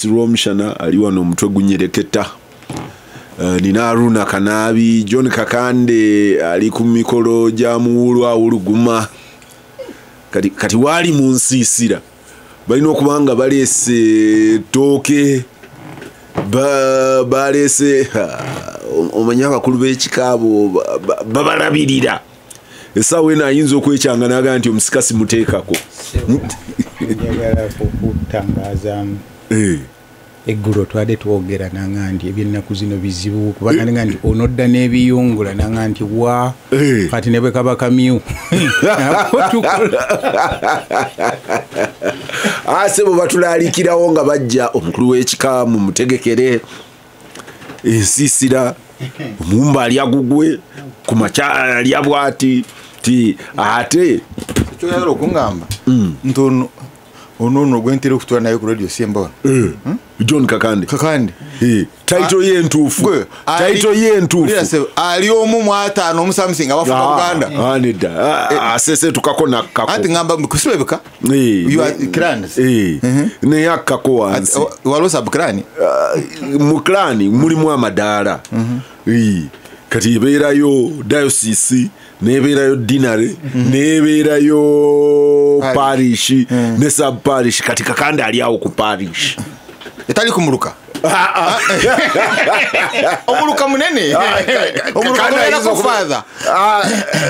Rwomushana ali wano omutwe gunyereketa. Nina Haruna Kanaabi, John Kakande ali ku mikolo gya Muwulu Awuluguma. Kati wali mu nsiisira balina okuba nga baleese ttooke, baleese omanyi abakulu b'ekika abo babalabirira. Essaawa eno ayinza okwekyanga n'agamba nti omusika simuteekako. Njagala kukutangazaamu. Eggulo twade twogera nanga nti ebyennaku zino bizibu kubanga nga nti onodda n'ebiyungula nanga nti wa kati ne bwe kaba kamyu. Ase bo batulaalikirawo nga bajja omukulu w'ekika mumutegekere ensiisira, omumba alya gugwe ku makya alya bwati ti ate kyoyagala okungamba nti ono gwentera okutwala naye ku Radio Simba John Kakande. Kakande. Title ye entuufu. Title ye entuufu. Ali omu mu 5 omusamusinga abafuga Buganda. Nedda. Asese tukako nakkako. Anti ngamba kusibebeka. You are clans. Naye akkako wansi. Waliwo sub clan? Mu clan mulimu amadaala. Kati ebeerayo diocese, nebeerayo dinare, nebeerayo parish, ne sub parish. Kati Kakande ali awo ku parish. Etali kumuluka. Omuluka munene. Omuluka gubeerako father.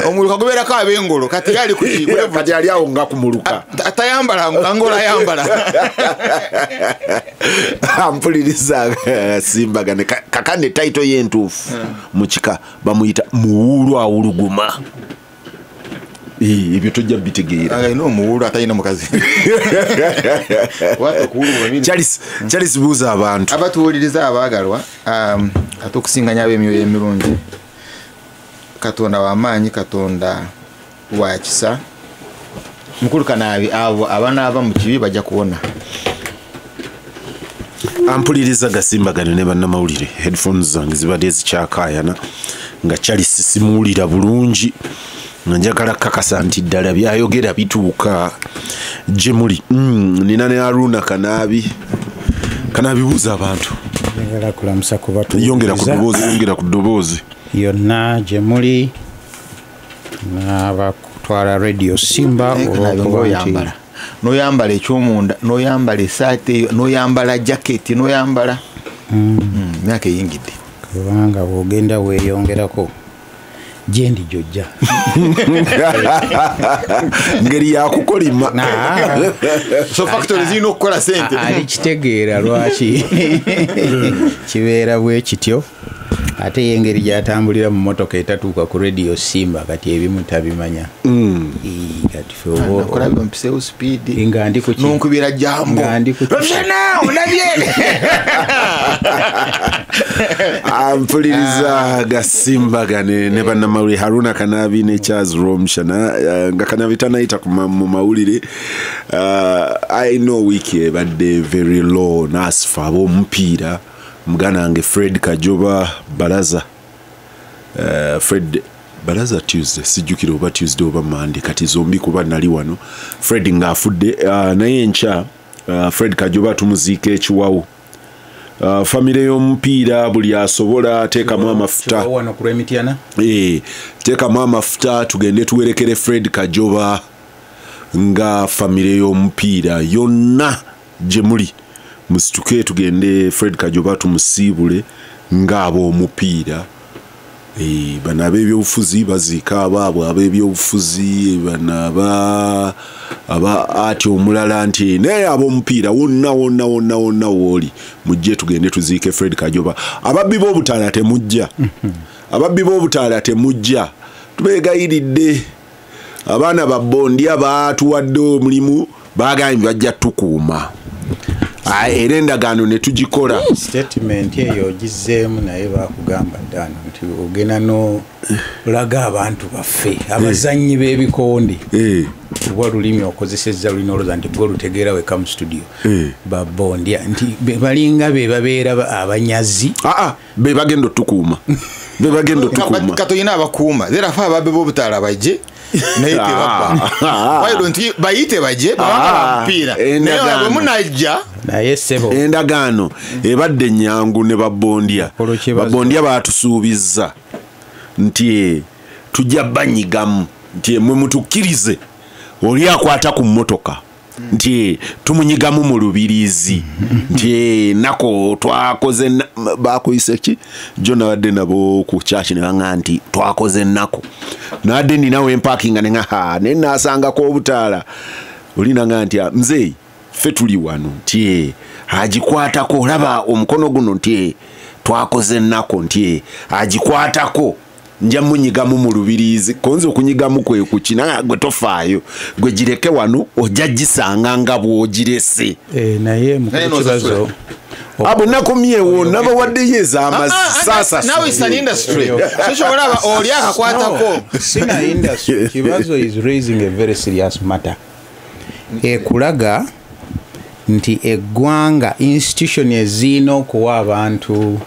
Omuluka gubeerako ab'engolo. Kati ali ku kati ali awo nga kumuluka. Atayambala angola ayambala. Ampuliriza Simbagane. Kakande title ye entuufu mu kika bamuyita Muwulu Awuluguma. Ebyo tojja bitegeera. Alina omuwulu atalina mukazi. Charles buuza abantu. Abatuwuliriza abaagalwa, ate okusinganya ab'emyoyo emirungi. Katonda w'amaanyi, Katonda wa kisa. Mukulu Kanaabi abo abanaava mu kibi bajja kuwona. Ampuliriza Gasimbagane ne bannamawulire. Headphones zange zibadde zikyakaayana nga Charles simuwulira bulungi. Njagala kakasa nti ddala byayogera bituuka gye muli. Nina ne Haruna Kanaabi. Kanaabi buuza abantu. Njagala kulamusa ku batu. Yongera ku ddoboozi, yongera ku ddoboozi. Yonna gye muli n'abakutwala Radio Simba olw'okuba nti n'oyambala ekyomunda, n'oyambala essaati eyo, n'oyambala jaketi, n'oyambala myaka eyingidde. Kubanga bw'ogenda weeyongerako gyendi jojja. Ngeri yakukolima. So factory zirina okukola ssente. Alikitegeera lwaki kibeera bwe kityo. Ate ye engeri gy'atambulira mu mmotoka etatuuka ku Radio Simba kati ebimu tabimanya. Kati ffe oba okulabye mpiseewo speed. Nga ndi ku ki? N'onkubira jambo. Nga ndi ku ki? Rwomushana olabye. Ampuliriza Gasimbagane ne bannamawulire Haruna Kanaabi ne Charles Rwomushana. Nga Kanaabi tanayita mu mawulire. I know wiiki ebadde very low n'asifa ab'omupiira. Muganda wange Fred Kajoba Balaza. Fred Balaza Tuesday, sijjukira oba Tuesday oba Monday, kati zombi kuba nali wano. Fred ng'afudde, naye enkya Fred Kajoba tumuziika ekiwawu. Famire y'omupiira buli asobola ateekamu amafuta. Teekamu amafuta tugende tuwerekere Fred Kajoba nga famire y'omupiira yonna gye muli. Musituke tugende Fred Kajoba tumusiibule ng'ab'omupiira. Bano ab'ebyobufuzi baziika abaabwe ab'ebyobufuzi, bano aba ati omulala nti naye ab'omupiira wonna wonna wonna wonna wooli mujje tugende tuziike Fred Kajoba. Ababbi b'obutaala temujja. Ababbi b'obutaala temujja. Tubeegayiridde. Abaana ba Bondya baatuwadde omulimu bagambye bajja tukuuma. Era endagaano ne tugikola. Statement eyo ogizzeemu naye baakugamba ddano nti ogenda n'olaga abantu baffe abazannyi b'ebikonde. Oba olulimi okozesezza lulina olowooza nti gwe olutegeera wekka mu studio. Ba Bondya nti balinga be babeera abanyazi. Be bagenda otukuuma. Be bagenda otukuuma. Katolina abakuuma. Era ffe ababbi b'obutaala bajje. Naye tebabba. Why don't you bayite bajje babanga mupiira. Naye bwe munajja Naye ssebo Endagaano ebadde nnyangu ne babondya. Babondya baatusuubizza nti tujja banyigamu, nti mwe mutukkirize oli akwata ku mmotoka, nti tumunyigamu mu lubiriizi, nti nako twakoze bakuyise ki jo nabadde nabo ku kyaki ne baŋŋamba nti twakoze nako, nabadde ninawe empakinga ne ŋŋa ne naasangako obutaala oli naŋŋamba nti mzeeyi ffe tuli wano, nti agikwatako olaba omukono guno, nti twakoze nako, nti agikwatako nja munyigamu mu lubiriizi, konze okunyigamu kwe kuki naye gwe tofaayo, gwe gireke wano ojja gisanga nga bw'ogirese. Naye mukulu Kibazo abo nakomyewo nabawaddeyo ez'amazzi saasa. Now it's an industry. So olaba oli akakwatako. Sina industry. Kibazo is raising a very serious matter. Ekulaga nti eggwanga institution ezirina okuwa abantu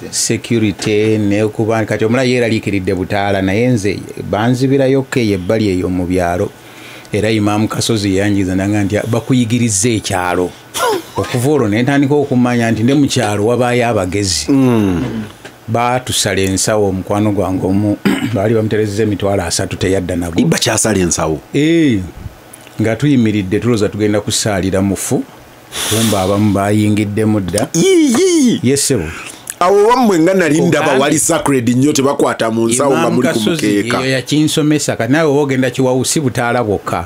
security nekuba kati omulala yeeraliikiridde butaala, naye nze banzibirayo keeyo ebbali eyo mu byalo, era Imam Kasozi yanjiza nanga nti bakuyigiriza ekyalo. Okuva olwo ne ntandika okumanya nti ne mu kyalo wabaayo abagezi. Baatusala ensawo, omukwano gwange omu baali bamuterezeza 300,000 teyadda nago. Bakyasala ensawo? Nga tuyimiridde tulowooza tugenda kusaalira mufu, kumba abamu bayingiddemu dda. Yes, awo wammwe nga nali ndaba wali sacred nnyo, tebakwata mu nsawo nga muli ku mukeeka. Eyo yakinsomesa. Kati naawe oba ogenda Kiwawu si butaala bwokka,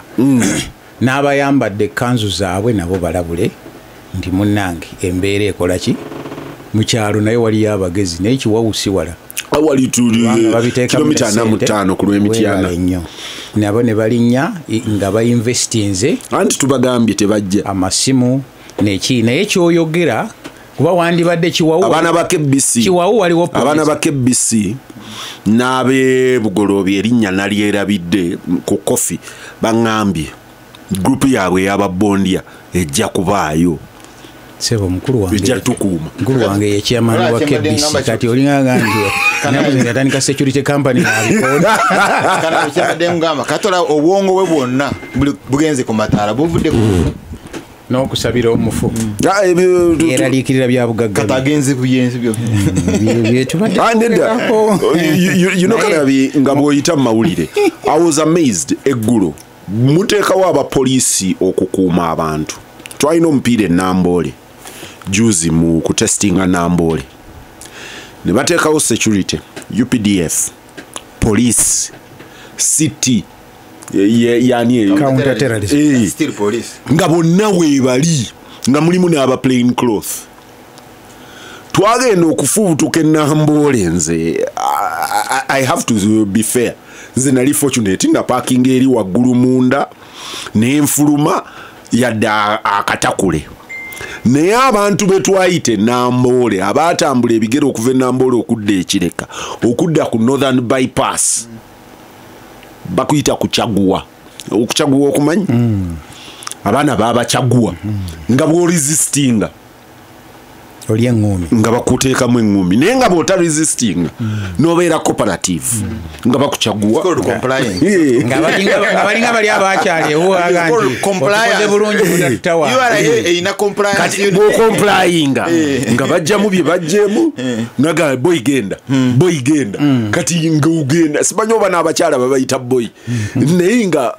n'abayambadde ekkanzu zaabwe nabo balabule nti munnange embeera ekola ki mu kyalo, naye waliyo abagezi, naye Kiwawu si wala. Awali tuli kilomita 45 ku lw'Emityana nnyo, nabo ne balinnya nga bainvestinze, anti tubagambye tebajja amasimu neki. Naye kyoyogera kuba wandibadde Kiwawu, abaana ba KBC, Kiwawu waliwo abaana ba KBC n'abe Bugoloobi erinnya nalyerabidde ku kofi, baŋŋambye gurupu yaabwe ey'ababondya ejja kubaayo. Sebo mukulu wange ejja tukuuma. Mukulu wange ye chairman wa KBC, kati olinga nti yatandika security company n'abikoona. Kana kyabadde ngamba katola obwongo bwe bwonna bugenze ku mataala buvudde ku n'okusabira omufu. Yeraliikirira bya bugagga. Kati agenze kuyenzi byo. You know Kanabi nga bw'oyita mu mawulire, I was amazed eggulo muteekawo abapoliisi okukuuma abantu. Twalina omupiira e Namboole juzi mu kutestinga Namboole, ne bateekawo security, UPDF, police, city yani eyo counter terrorism, still police, nga bonna weebali nga mulimu n'aba plain cloth. Twagenda okufubutuka e Namboole, nze I have to be fair, nze nali fortunate nga parking eri waggulu munda n'enfuluma yadde akatakule, naye abantu be twayita e Namboole abaatambula ebigere okuva e Namboole okudda Ekireka okudda ku Northern Bypass, bakuyita kuchaguwa, okuchaguwa okumanyi abaana babachaguwa nga bw'oresistinga oli eŋŋumi, nga bakuteekamu eŋŋumi, naye nga bw'otaresistinga n'obeera cooperative nga bakuchaguwa nga balinga bali abakyali ewokoze bulungi butatutawa kati bw'okomplyinga nga bajjamu bye bajjeemu naga boy genda, boy genda, kati nga ogenda simanyi oba n'abakyala babayita boy, naye nga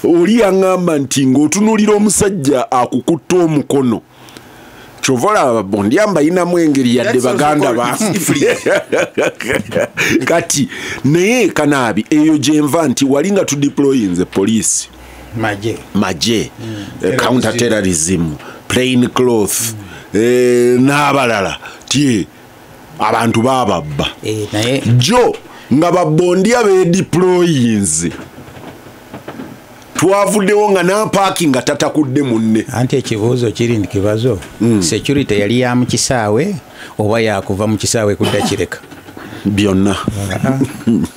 oli yaŋŋamba nti ng'otunuulira omusajja akukutta omukono, kyova olaba bondya mbayinamu engeri yadde baganda bange. Kati naye Kanaabi eyo gyenva nti wali nga tudeployinze poliisi, maje, counter terrorism, plain cloth, n'abalala ti abantu bababba jo nga babondya bedeployinze twavuddewo nga n'apaaki nga tatakudde munne. Anti ekibuuzo kiri nti Kibazo, security yali ya mu kisaawe oba yakuva mu kisaawe kudda Kireka? Byonna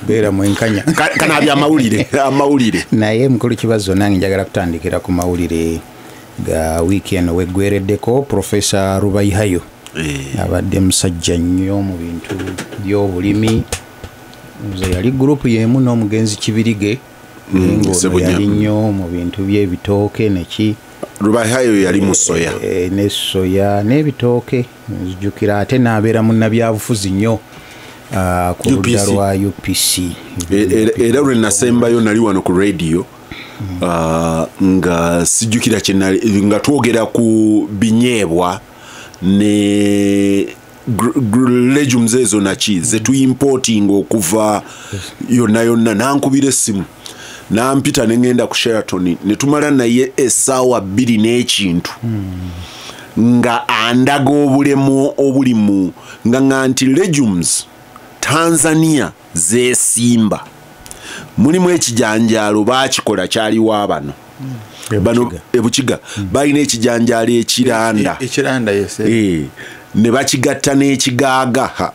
beera mwenkanya. Kanaabi amawulire, amawulire. Naye mukulu Kibazo nange njagala kutandikira ku mawulire ga wiiki eno weggwereddeko. Profesa Rubaihayo abadde musajja nnyo mu bintu by'obulimi, nze yali gurupu y'emu n'omugenzi Kibirige, yali nnyo mu bintu by'ebitooke neki. Rubaihayo yali mu soya. Ne soya n'ebitooke nzijukira, ate n'abeera munnabyabufuzi nnyo ku ludda lwa UPC. Era lwe nasembayo nali wano ku radio, nga sijjukira nga twogera ku binyeebwa ne legumes ezo naki zetuimporting okuva yonna yonna. Nankubira essimu nampita ne ngenda ku Sheraton ne tumala naye essaawa 2 n'ekintu nga andaga obulemu obulimu nga nti legumes Tanzania zesimba mulimu ekijanjaalo baakikola kyaliwo abano bano ebukiga balina ekijanjaalo ekiranda ekiranda yes ne bakigatta n'ekigaaga.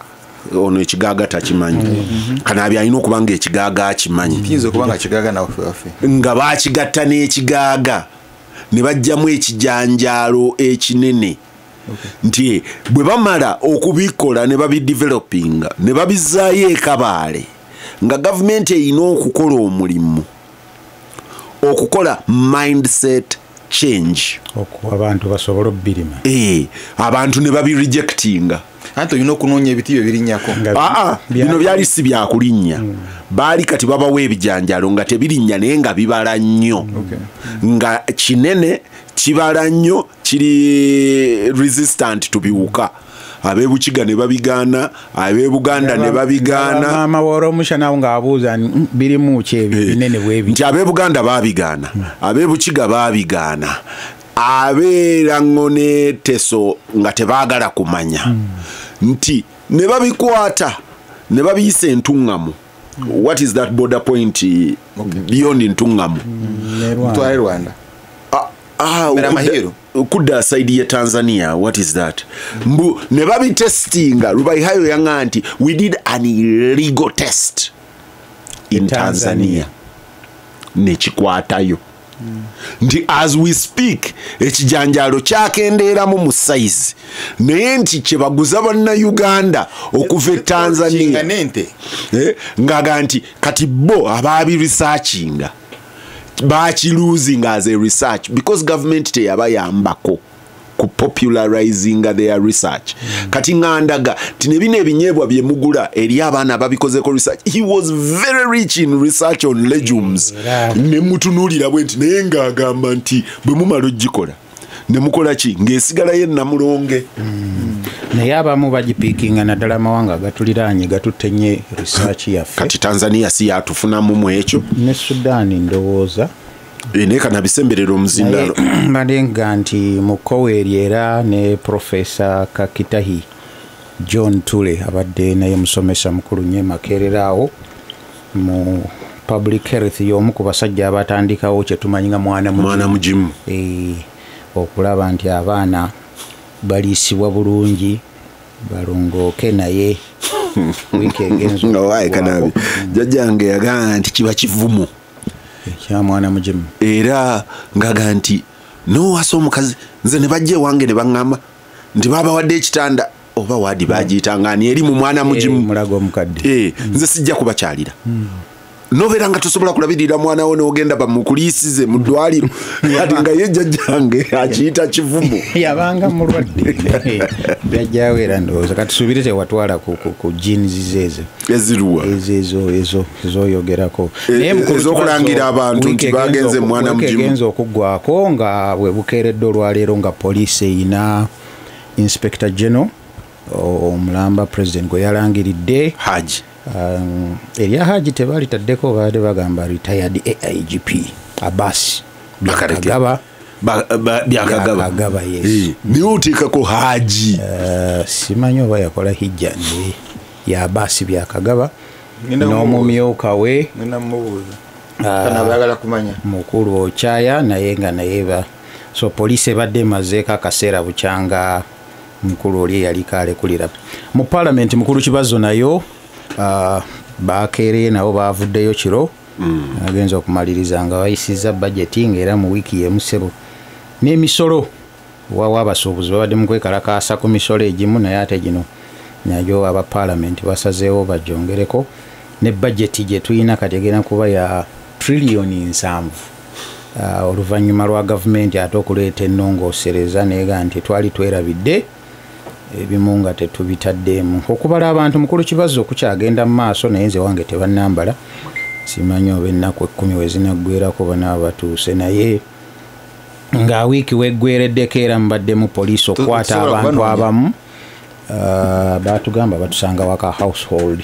Ono ekigaaga takimanyi. Kanaabi alina okuba nga ekigaaga akimanyi. Kiyinza okuba nga kigaaga nawe nga bakigatta n'ekigaaga ne bajjamu ekijanjaalo ekinene. Nti bwe bamala okubikola ne babidevelopinga ne babizaayo ekabaale nga gavumenti erina okukola omulimu okukola mindset change abantu basobole obbirima. Abantu ne babirejectinga. Anti olina okunoonya ebiti byo birinnyako. Bino byali si byakulinnya. Baali kati babawa ebijanjalo nga tebirinnya naye nga bibala nnyo. Nga kinene kibala nnyo, kiri resistant to biwuka. Ab'ebukiga ne babigaana, ab'ebuganda ne babigaana. Maama w'olwomusha nawe ng'abuuza birimu ki ebyo binene bwebi. Nti ab'ebuganda baabigaana, ab'ebukiga baabigaana, abeerango ne Teso nga tebaagala kumanya. Nti ne babikwata ne babiyisa entuŋŋamu. What is that border point beyond entuŋŋamu? Mutwale Rwanda. Kudda side ya Tanzania, what is that? Mbu ne babitestinga. Rubaihayo yanga nti we did an illegal test in Tanzania. Nekikwatayo. Nti as we speak ekijanjalo kyakendeeramu mu size, naye nti kyebaguza bannayuganda okuva e Tanzania ngaga nti kati bo ababiresearchinga bakilosing as a research because government teyabayambako ku popularizing their research. Kati ngandaga nti ne bino ebinyeebwa bye mugula eri abaana babikozeko research. He was very rich in research on legumes. Ne mutunuulira bwe nti naye ng'agamba nti bwe mumala ogikola ne mukola ki ng'esigalayo ennamulonge. Naye abamu bagipiikinga naddala amawanga agatuliraanye gatutte nnyo research yaffe. Kati Tanzania si yatufunamu mu ekyo ne Sudan ndowooza. Naye kanabisemberera omuzindalo. Mbalenga nti mu Koweri era ne Professor Kakitahi John Tule abadde naye musomesa mukulu nnyo Makerere awo mu public health, y'omu ku basajja abatandikawo kye tumanyi nga mwana mugimu. Okulaba nti abaana baliisibwa bulungi balongooke naye wiiki egenza. Kanabi jjajjange yagamba nti kiba kivumu ekya mwana mugimu, era ngaga nti nowasa omukazi nze ne bajja ewange ne baŋŋamba nti babawadde ekitanda oba waadi bagiyitanga ani eri mu mwana mugimu mulago omukadde. Nze sijja kubakyalira. Nobeera nga tosobola kulabirira mwana wo n'ogenda bamukuliisize mu ddwaliro. Ati nga ye jjajjange akiyita kivumu. Yabanga mulwadde. Jjajjaawo era ndowooza katusuubire tewatwala ku jeans zeezo eziruwa ezo ezoyogerako ez'okulangira abantu nti bagenze mwana mugimu. Egenze okuggwako nga bwe bukeeredde olwaleero nga poliisi eyina Inspector General omulamba president gwe yalangiridde Haji. Erya Haji tebalitaddeko, baadde bagamba retired AIGP Abbas Byakagaba. Byakagaba yes. Niwe oteekako Haji. Simanyi oba yakola hijja naye ya Abbas Byakagaba n'omumyuka we mukulu Ochaya naye nga naye so poliisi ebadde emazeeko akaseera bukyanga mukulu oli yaliko alekulira mu parliament. Mukulu Kibazo nayo bakeereye nabo bavuddeyo kiro agenza okumaliriza nga bayisizza budget ng'era mu wiiki y'emusebo n'emisolo. Wawa abasuubuzi babadde mu kwekalakaasa ku misolo egimu naye ate gino nayo aba parliament basazeewo bagyongereko ne budget gye tulina kati egenda kuba ya triliyoni 7. Oluvannyuma lwa gavumenti ate okuleeta ennongoosereza neega nti twali twerabidde ebimu nga tetubitaddeemu. Okubala abantu mukulu Kibazo okukyagenda mu maaso, naye nze wange tebannambala, simanyi oba ennaku 10 we zinaggwerako banaaba batuuse, naye nga wiiki weggwereddeko era mubaddemu poliisi okukwata abantu abamu. Batugamba batusanga waka household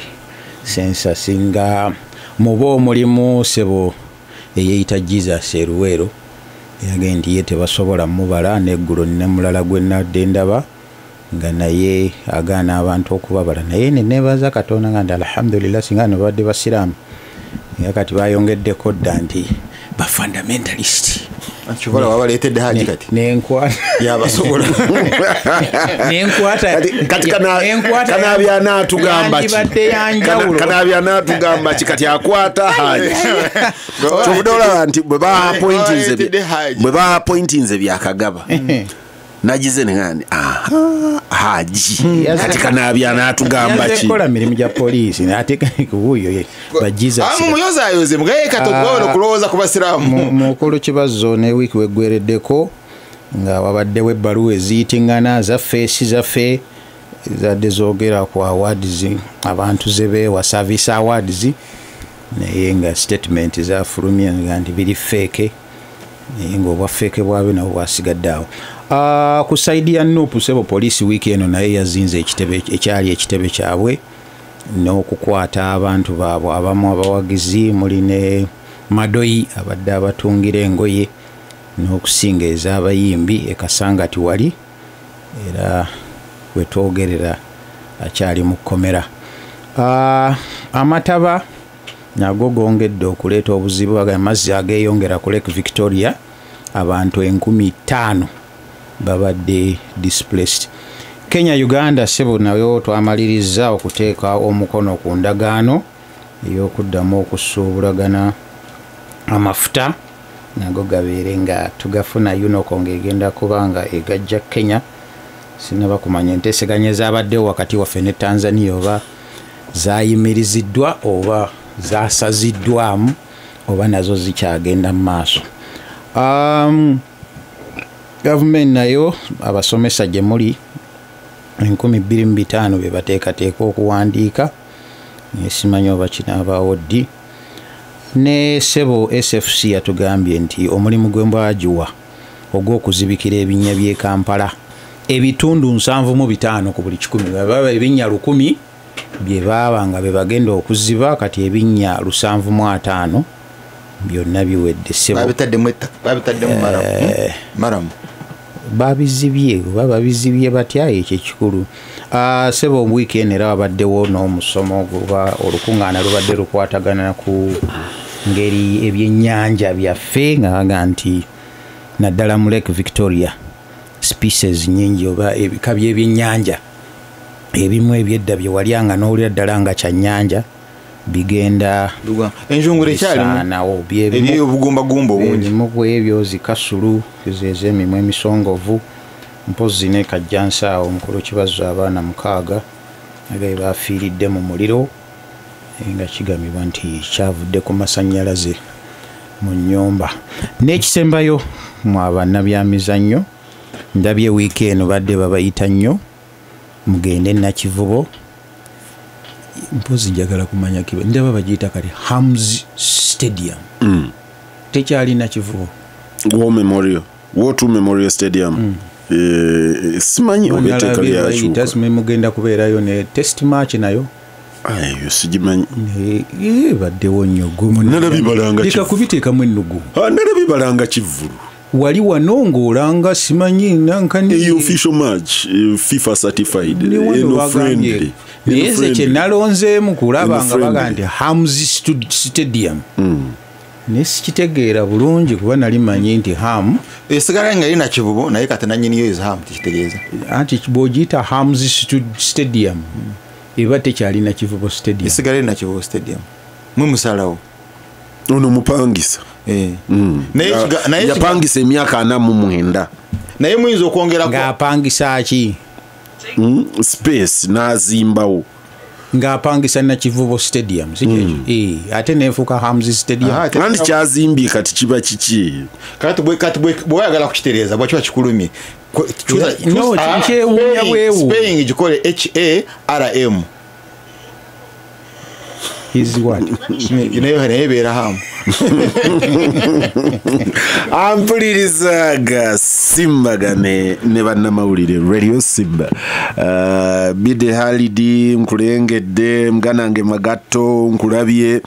census nga muba omulimu sebo eyeyita Jesus Eruwero yagenda nti ye tebasobola mubala, n'eggulo nina mulala gwe nadde ndaba nga naye agaana abantu okubabala, naye neneebaza Katonda nga nti alhamdulillah singa no babadde basiraamu, era kati bayongeddeko dda nti ba fundamentalist. Kibola wabaleetedde Haji kati nenkwata yabasobola nenkwata kati kanabya n'atugamba ki kanabya n'atugamba ki kati akwata Haji kyobudde nti bwe baappointinze Byakagaba nagize nengani aha Haji kati kanabya n'atugamba ki yakola mirimu gya poliisi ate kubuyo ba Jesus amuyozayoze mugaye katogolo kulowooza ku basiraamu. Mukulu Kibazo ne wiiki weggwereddeko nga wabaddewo ebbaluwa eziyitingana zaffe si zaffe zadde zoogera ku awards abantu ze beewa service awards, naye nga statement zafulumye nga nti biri fake, naye ng'obwa fake bwabyo nabwo bwasigadde awo. Ku saidi ya NUP sebo poliisi wiiki eno naye yazinze ekitebe ekyali ekitebe kyabwe n'okukwata abantu baabwe abamu abawagizi, muli ne Madoyi abadde abatungira engoye n'okusinga ez'abayimbi e Kasangati wali, era wetwogerera akyali mu kkomera. Amataba nago gongedde okuleeta obuzibu, amazzi ageeyongera ku Lake Victoria, abantu 5,000 babadde displaced. Kenya Uganda sebo nayo twamaliriza okuteeka omukono ku ndagaano ey'okuddamu okusuubulagana amafuta, nago gabeere nga tugafuna UNOCO ng'egenda kuba nga egajja Kenya. Sinaba kumanya enteeseganya ezabaddewo wakati waffe ne Tanzania oba zaayimiriziddwa oba zasaziddwamu oba nazo zikyagenda mu maaso. Gavumenti nayo abasomesa gye muli 2,500 be bateekateeka okuwandiika, simanyi oba kinaabaawo ddi. Ne sebo SFC yatugambye nti omulimu gwe mbwagiwa ogw'okuzibikira ebinnya by'e Kampala ebitundu 75 ku buli 100, baba ebinnya 1000 bye baaba nga be bagenda okuziba, kati ebinnya 75 byonna biwedde sebo. Babitaddemu maramu babizibye oba babizibye batya, ekyo ekikulu. Sebo wiiki eno era wabaddewo n'omusomo oba olukuŋŋaana lubadde lukwatagana ku ngeri ebyennyanja byaffe, nga baga nti naddala mu Lake Victoria species nnyingi oba ebika by'ebyennyanja ebimu ebyedda bye walyanga n'owulira ddala nga kyannyanja bigenda enjungule ekyalimu ebyobugumbagumba obungi, ebimu ku ebyo zikasulu ez'emimwa emisongovu, mpozzi ne Kajjansi awo omukulu Kibazo abaana 6 agaye bafiiridde mu muliro nga kigambibwa nti kyavudde ku masannyalaze mu nnyumba. N'ekisembayo mu abannabyamizannyo, ndabye wiiki eno badde babayita nnyo mugende Nakivubo, mpozi njagala kumanya kiba ndaba bagiyita kati Hams Stadium. Tekyali Nakivubo War Memorial, War II Memorial Stadium. Simanyi oba etteeka lyakyuka, mugenda kubeerayo ne test match nayo ayo sigimanyi baddewo nnyo nalabye kubiteekamu ennugu, nalabye balanga kivvulu wali wano ng'olanga simanyi nankani eyo official match FIFA certified eno friendly, naye nze kye nalonzeemu kulaba nga baga nti Hams Stadium. Naye sikitegeera bulungi kuba nali manyi nti Ham esigala nga erina Kivubo, naye kati nannyiniyo is Ham, tekitegeeza anti bw'ogiyita Hams Stadium eba tekyalina Kivubo Stadium, esigala erina Kivubo Stadium. Mwe musalawo ono mupangisa yapangisa emyaka 49, naye muyinza okwongerako ng'apangisa ki space n'azimbawo. Ng'apangisa Nakivubo Stadium, si kyekyo? Ate neefuuka Hams Stadium. Anti kyazimbye kati kiba kiki? Kati bw'oyagala kukitereeza bwakiba kikulumye. No, kyewuunya bwewu. Spelling gikole H-A-R-M. Is what? Nayo naye ebeera hamu. Ampuliriza gasimbagane ne bannamawulire Radio Simba. Bide Halidi nkulengedde, mganange Magatto nkulabye,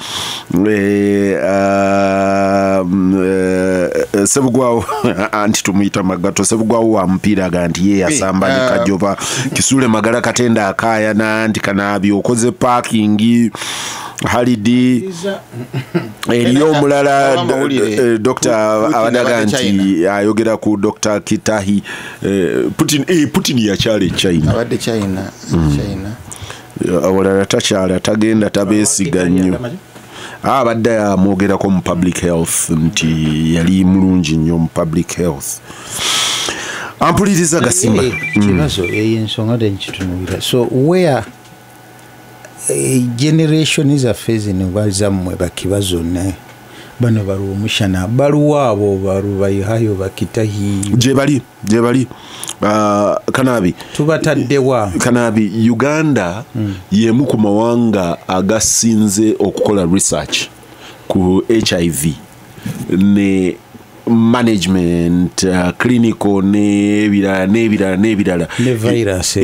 Sebugwawo anti tumuyita Magatto, Sebugwawo wa mupiira aga nti ye yasamba ne Kajoba, Kisule Magala Katenda akaayana nti Kanaabi okoze parking. Halidi eriyo omulala Dr. abadaga nti ayogera ku Dr. Kitahi. Putin yakyala e China. Abadde China. Awalala takyala, tagenda, tabeesiga nnyo. Abadde amwogerako mu public health nti yali mulungi nnyo mu public health. Ampuliriza gasimba. Kibazo eyo ensonga tenkitunuulira. So where generation zaffe zino bazammwe bakibazo ne bano baluomushana baluwaabo balubayihayo bakitahi gye bali Kanabi tubataddewa. Kanabi, Uganda yemu ku mawanga agasinze okukola research ku HIV ne management, clinical n'ebirala n'ebirala ne virus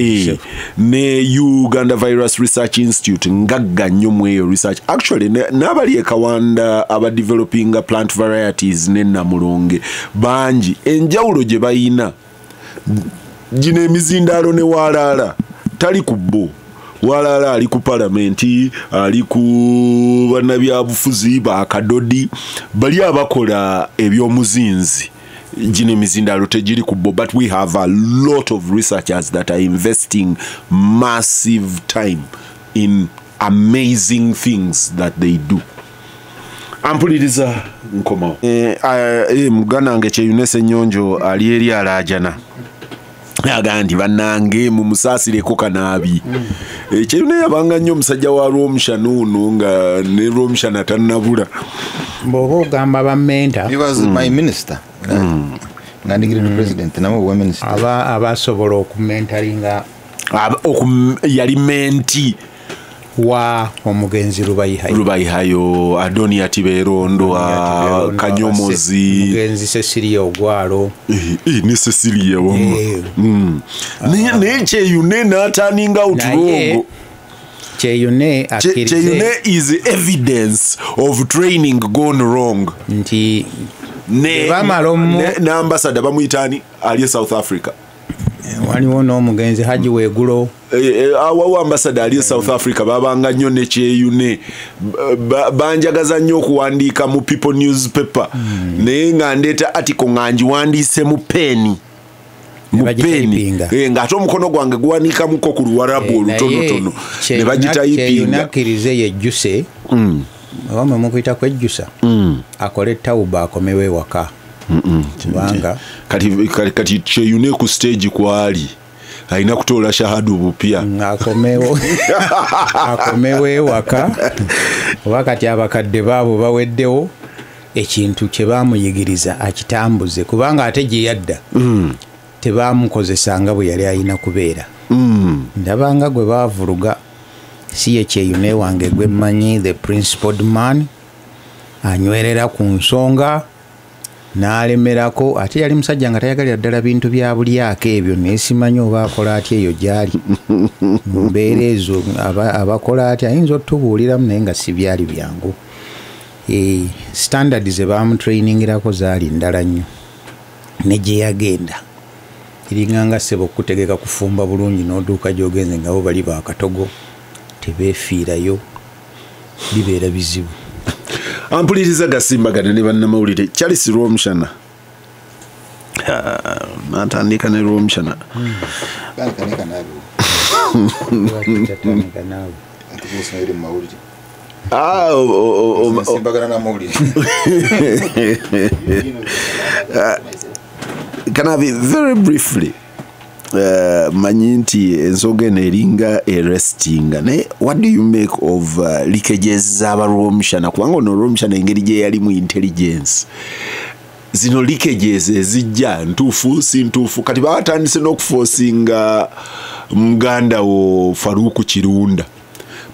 ne Uganda Virus Research Institute ngagga nnyo mu eyo research. Actually n'abali e Kawanda aba developing plant varieties ne Namulonge bangi, enjawulo gye bayina gino emizindaalo ne walaala tali ku bo. Walaala ali ku palamenti, ali ku bannabyabufuzi bakadodi bali abakola ebyomuzinzi. Gino emizindaalo tegiri ku bo, but we have a lot of researchers that are investing massive time in amazing things that they do. Ampuliriza nkomawo. Muganda Kyeyune Ssenyonjo ali eri alaajana aga nti bannange mumusaasireko Kanaabi. Kyeyune yabanga nnyo omusajja wa Rwomushana ono nga ne Rwomushana tannabula. Bw'oba ogamba bammenta. He was my minister. Nga ndigire ne president nabo bwa minister. Abasobola okumentaringa. Yali menti wa omugenzi Rubayihayo. Adonia Tiberondo, Kanyomozi, omugenzi Cecilia Ogwalo. Ne Cecilia wamu. Ne Kyeyune n'ataninga out wrong. Kyeyune akkirize. Kyeyune is evidence of training gone wrong. Nti ne ambassador bamuyita ali e South Africa. Waliwo n'omugenzi Haji Wegulo. Awawo ambassador ali e South Africa babanga nnyo ne Kyeyune. Banjagaza nnyo okuwandiika mu People newspaper. Naye nga ndeeta article nga ngiwandiise mu peni. Ng'ate omukono gwange guwanikamuko ku luwarabu olutonotono. Ne bagitayipinga. Kyeyune akkirize yejjuse. Oba mukuyita kwejjusa. Akole tawuba akomewo ewaka. Kubanga kati Kyeyune ku stage kwali alina kutoola shahadu bupya. Akomewo ewaka. Oba kati abakadde baabo baweddewo ekintu kye baamuyigiriza akitambuze, kubanga ate gye yadda tebamukozesanga bwe yali alina kubeera. Ndabanga gwe baavuluga si ye Kyeyune wange gwe mmanyi, the principled man, anywerera ku nsonga n'alemerako. Ate yali musajja nga tayagalira ddala bintu bya bulyako ebyo, naye simanyi oba akola atya eyo gy'ali mu mbeera ezo. Abakola atya ayinza otubuuliramu, naye nga si byali byangu. Standard ze baamutrainingirako zaali ndala nnyo ne gye yagenda. Kiringanga ssebo okutegeka kufumba bulungi n'oduuka gy'ogenze nga bo bali bakatogo tebeefiirayo, bibeera bizibu. Ampuliriza gasimbagane ne bannamawulire. Charles Rwomushana natandika ne Rwomushana. Can I be very briefly? Manyi nti ensonga eno eringa erestinga, naye what do you make of leakages z'abalwomushana? Kubanga ono olwomushana engeri gye yali mu intelligence, zino leakages ezijja ntuufu si ntuufu? Kati batandise n'okuforcinga muganda wo Faruku Kirunda,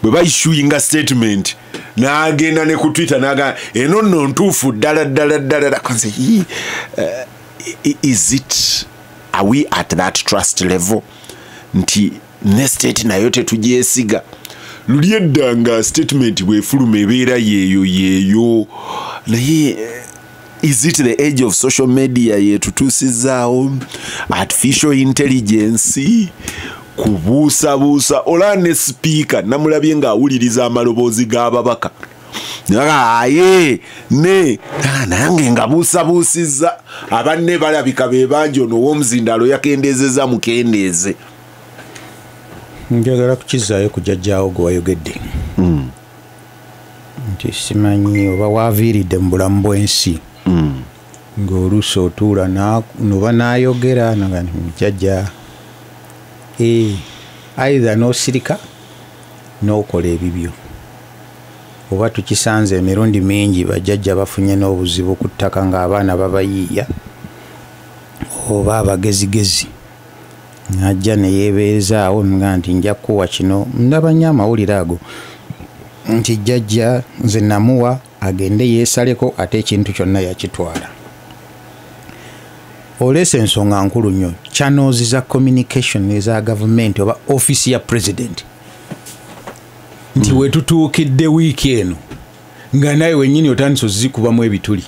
bwe baissuinga statement n'agenda ne ku Twitter n'agamba eno nno ntuufu ddala ddala ddala. Kanze, is it, are we at that trust level nti ne state nayo tetugyesiga? Luli edda nga statement bwefuluma ebeera yeeyo yeeyo, naye is it the age of social media yetutuusizaawo artificial intelligence kubuusabuusa? Olaba ne sipiika namulabye ng'awuliriza amaloboozi g'ababaka, aye ne nange nga buusabuusizza, abanne balabika be bangi, ono ow'omuzindaalo yakendeezezza mukendeeze. Njagala kukizaayo ku jjajjaawo gwe wayogedde nti simanyi oba waaviiridde mu bulamu bw'ensi, ng'oluusi otuula noba n'ayogera naga nti jjajja, either n'osirika n'okola ebibyo, oba tukisanze emirundi mingi bajjajja bafunye n'obuzibu ku ttaka ng'abaana babayiiya oba abagezigezi, najja ne yeebeezaawo nga nti nja kuwa kino. Ndaba nnyo amawulire ago nti jjajja nze namuwa agende yeesaleko, ate ekintu kyonna yakitwala. Oleese ensonga nkulu nnyo, channels za communication eza gavumenti oba office ya president, nti wetutuukidde wiiki eno nga naye wennyini otandise ozikubamu ebituli.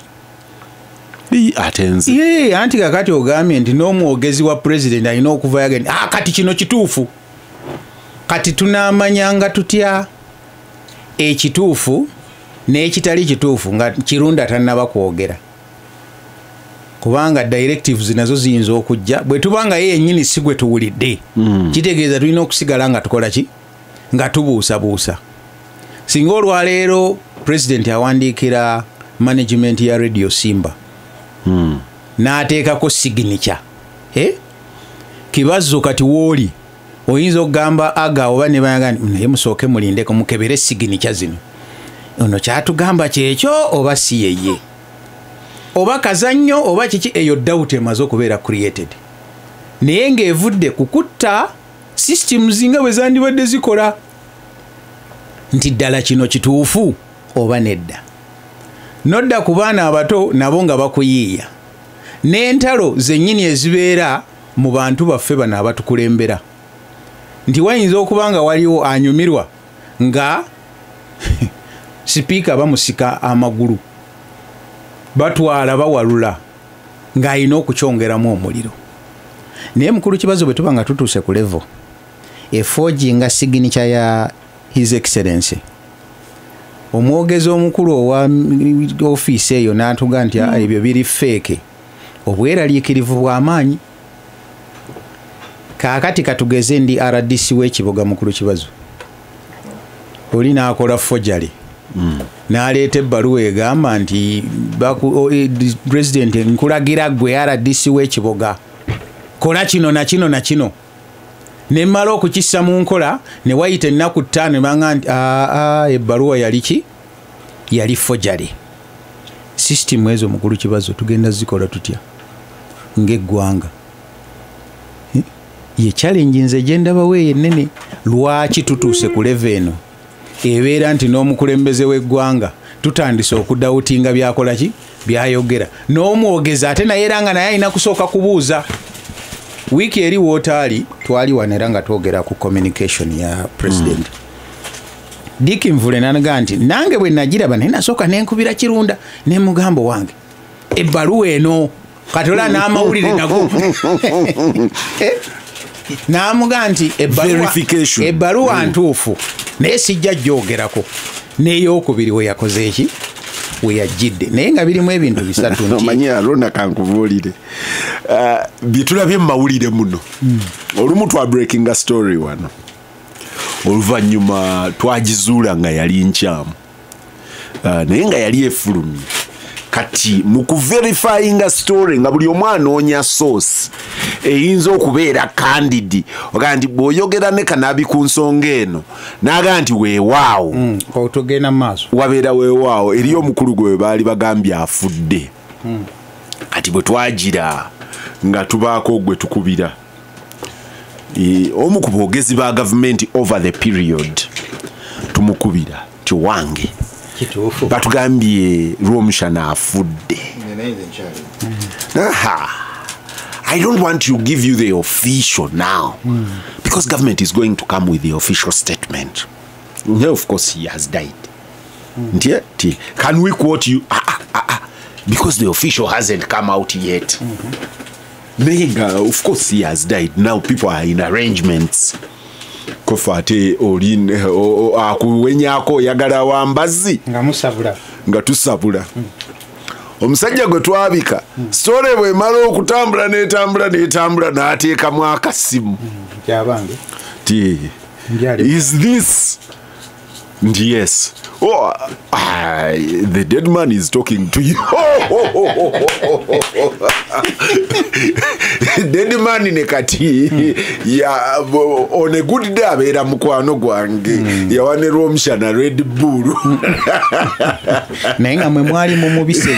Ate nze Ye, anti kakati ogambye nti n'omwogezi wa president alina okuva yagenda, kati kino kituufu. Kati tunaamanyanga tutya ekituufu n'ekitali kituufu nga Kirunda tannaba kwogera? Kubanga directives nazo ziyinza okujja bwe tuba nga ye yennyini si gwe tuwulidde. Kitegeeza tulina okusigala nga tukola ki? Nga tubuusabuusa. Singa olwaleero president awandiikira management ya Radio Simba n'ateekako signature, Kibazo kati wooli oyinza okugamba aga oba ne bayaga nti, naye musooke mulindeko mukebere signature zino, ono kyatugamba kyekyo oba si yeye, oba kazannyo oba kiki? Eyo doubt emaze okubeera created, naye ng'evudde ku kutta systems nga bwe zandibadde zikola nti ddala kino kituufu oba nedda. Nodda ku baana abato nabo nga bakuyiiya n'entalo zennyini ezibeera mu bantu baffe bano abatukulembera, nti wayinza okuba nga waliwo anyumirwa nga sipiika bamusika amagulu, batwala bawalula, ng'alina okukyongeramu omuliro. Naye mukulu Kibazo, bwe tuba nga tutuuse ku level eforginga signature ya His Excellency, omwogezi omukulu owa ofiisi eyo n'atuga nti ebyo biri fake, obweraliikirivu bw'amaanyi. Kaakati katugeze ndi RDC w'ekibuga, mukulu Kibazo, oli n'akola forgery n'aleeta ebbaluwa egamba nti president nkulagira gwe RDC w'ekibuga kola kino na kino na kino, nemmala okukissa mu nkola, ne wayita ennaku 5 ne banga nti aa ebbaluwa yali ki? Yali forgery. System ezo, mukulu Kibazo, tugenda zikola tutya ng'eggwanga? Ye challenge nze gye ndabawo eyo ennene. Lwaki tutuuse ku level eno ebeera nti n'omukulembeze w'eggwanga tutandise okudoubtinga byakola ki, byayogera, n'omwogezi ate naye era nga naye alina kusooka kubuuza? Wiiki eri wootaali twali wano era nga twogera ku communication ya president. Dick Nvule nanaga nti nange bwe nagiraba naye nasooka nenkubira Kirunda ne mugamba wange ebbaluwa eno, kati olaba n'amawulire nago. N'amuga nti Verification. Ebbaluwa ntuufu naye sijja gyogerako. N'eyokubiri we yakoze eki, we yajjidde, naye nga birimu ebintu bisatu nti Omanyi Arona, kankubuulire, bye tulabye mu mawulire muno, olumu twa breakinga story wano, oluvannyuma twagizuula nga yali nkyamu, naye nga yali efulumye. Kati mu kuverifyinga story nga buli omu anoonya source eyinza okubeera candid, ogaa nti bw'oyogera ne Kanaabi ku nsonga eno n'agaa nti weewaawo, otugenda mu maaso, wabeera weewaawo. Eri omukulu gwe baali bagambye afudde. Kati bwe twagira nga tubaako gwe tukubira, omu ku boogezi ba gavumenti over the period, tumukubira ti wange batugambye Rwomushana afudde. I don't want to give you the official now, because government is going to come with the official statement. No, of course he has died. Can we quote you? Because the official hasn't come out yet. Nenga, of course he has died. Now people are in arrangements. Kofa ate oli akuwenyako yagala wambazi nga musabula, nga tusabula. Omusajja gwe twabika story bwemala okutambula netambula netambula n'ateekamu akasimu kyabange ti is this Nti yes. Oh, the dead man is talking to you. Dead man ne kati ya on a good day abeera mukwano gwange, yawane Rwomushana Red Bull. Naye nga mwe mwali mumubise.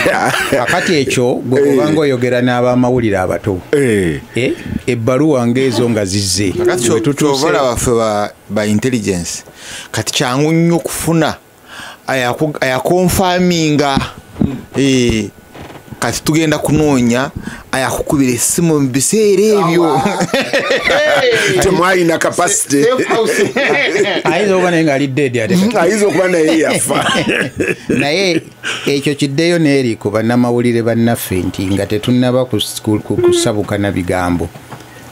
Akati ekyo gwe kubanga oyogera n'abamawulire abato, ebbaluwa ng'ezo nga zizze. Tutuuse baffe ba intelligence kati kyangu nnyo okufuna ayakonfaminga. Kati tugenda kunoonya ayakukubira essimu mu biseera ebyo. Temwalina capacity. Ayinza okuba naye ng'ali dead ate ayinza okuba naye yafa. Naye ekyo kiddeyo n'eri ku bannamawulire bannaffe nti nga tetunnaba kusabuka na bigambo,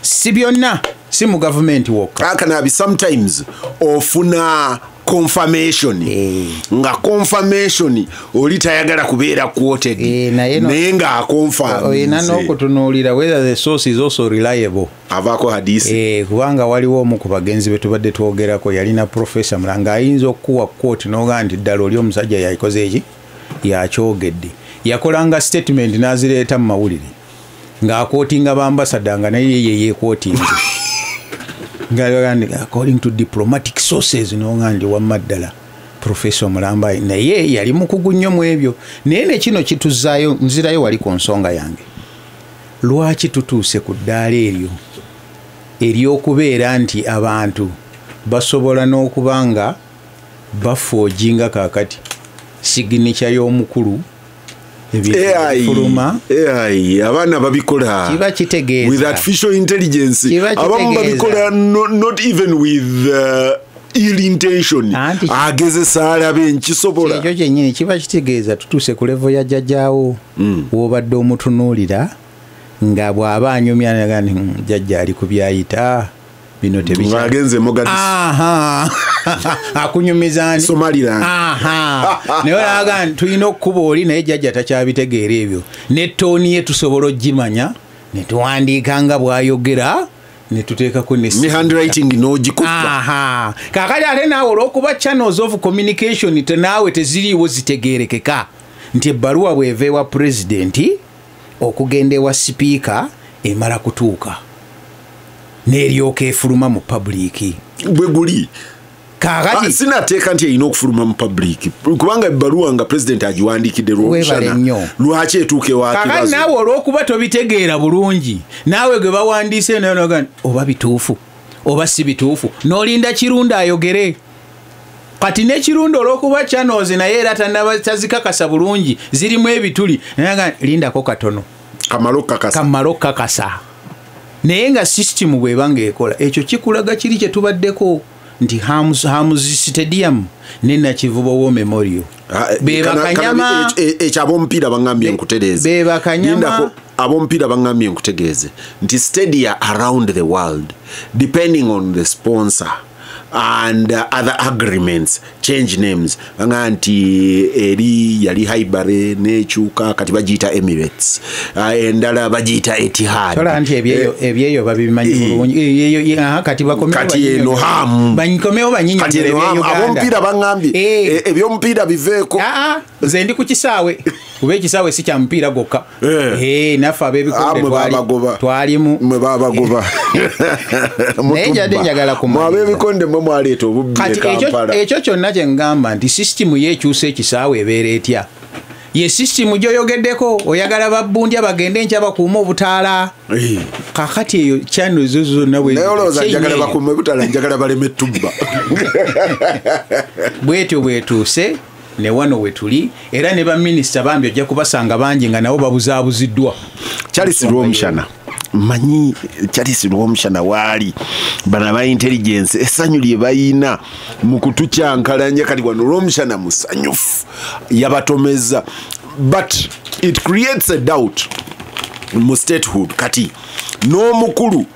si byonna, si mu gavumenti wokka. Akanabi sometimes ofuna confirmation, nga confirmation oli tayagala kubeera quoted, naye nga akonfirm. Olina n'okutunuulira whether the source is also reliable. Avaako hadisi. Kubanga waliwo omu ku bagenzi be tubadde twogerako yalina professor Mulanga, ayinza okukuwa quote n'ogaa nti ddala oli omusajja yakoze eki, yakyogedde. Yakolanga statement n'azireeta mu mawulire ng'akootinga bambasada nga naye ye yeekootinze. According to diplomatic sources, n'oga nti wamma ddala Professor Mulamba naye yali mukugu nnyo mu ebyo. Naye ne kino kituzaayo, nzirayo wali ku nsonga yange. Lwaki tutuuse ku ddaala eryo ery'okubeera nti abantu basobola n'okuba nga bafoojinga kaakati signature y'omukulu AI, AI, abaana babikola kiba kitegeeza with artificial intelligence. Abamu babikola not even with ill intention. Agezesa alabe nkisobola. Ekyo kyennyini kiba kitegeeza tutuuse ku level ya jjajjaawo, w'obadde omutunuulira nga bw'aba anyumya naga nti jjajja ali ku byayita bino tebikya. Agenze Mogadishu. Akunyumiza ani? Somaliland. Naye olaga nti tulina okkuba oli naye jjajja takyabitegeera ebyo. Ne ttooni ye tusobola ogimanya ne tuwandiika nga bw'ayogera ne tuteekako ne handwriting n'ogikuba. Kaakati ate naawe olw'okuba channels of communication naawe teziriiwo zitegeerekeka nti ebbaluwa bw'eva ewa pulezidenti okugenda ewa sipiika emala kutuuka n'eryoka efuluma mu public. Bwe guli kaakati sinateeka nti erina okufuluma mu public, kubanga ebbaluwa nga pulezidenti agiwandiikidde Rwomushana, lwaki etuuka ewa Kibazo? Kaakati naawe olw'okuba tobitegeera bulungi, naawe gwe bawandiise naye noga nti oba bituufu oba si bituufu, n'olinda Kirunda ayogere. Kati ne Kirunda olw'okuba channels naye era tazikakasa bulungi, zirimu ebituli, naye lindako katono kamalo kakasa. Naye nga system bw'eba ng'ekola ekyo kikulaga kiri kye tubaddeko nti Hams Stadium ne Nakivubo War Memorial be bakanyama. Ekyo ab'omupiira baŋŋambye nkutereeze, be bakanyama ab'omupiira baŋŋambye nkutegeeze nti stadia around the world depending on the sponsor and other agreements change names. Banga nti eri yali Highbury n'ekyuka kati bagiyita Emirates, endala bagiyita Etihad. Tola nti ebyeyo babimanyi bulungi. Kati bakomewo kati eno Ham bankomewo banyinyonnyole ebya Uganda. Ab'omupiira baŋŋambye ebyomupiira biveeko. Nze ndi ku kisaawe. Kuba ekisaawe si kya mupiira gwokka. Naffe ab'ebikonde twalimu. Mwe babagoba. Naye njadde njagala kumanya. Mwe ab'ebikonde mwe mwaleeta obubbi e Kampala. Kati ekyo kyonna kye ngamba nti sisitimu yeekyusa ekisaawe ebeera etya? Ye sisitimu gy'oyogeddeko oyagala babbundya bagende enkya bakuume obutaala. Kaakati eyo channel zo zonna bwe. Naye olowooza njagala bakuume obutaala, njagala baleme tubba. Bwetyo bwetuuse ne wano we tuli era ne baminisita bambi ojja kubasanga bangi nga nabo babuzaabuziddwa. Charles Rwomushana, manyi Charles Rwomushana waali bana ba intelligence essanyu lye bayina mu kutukyankalanya kati wano Rwomushana musanyufu yabatomeza, but it creates a doubt mu statehood. Kati n'omukulu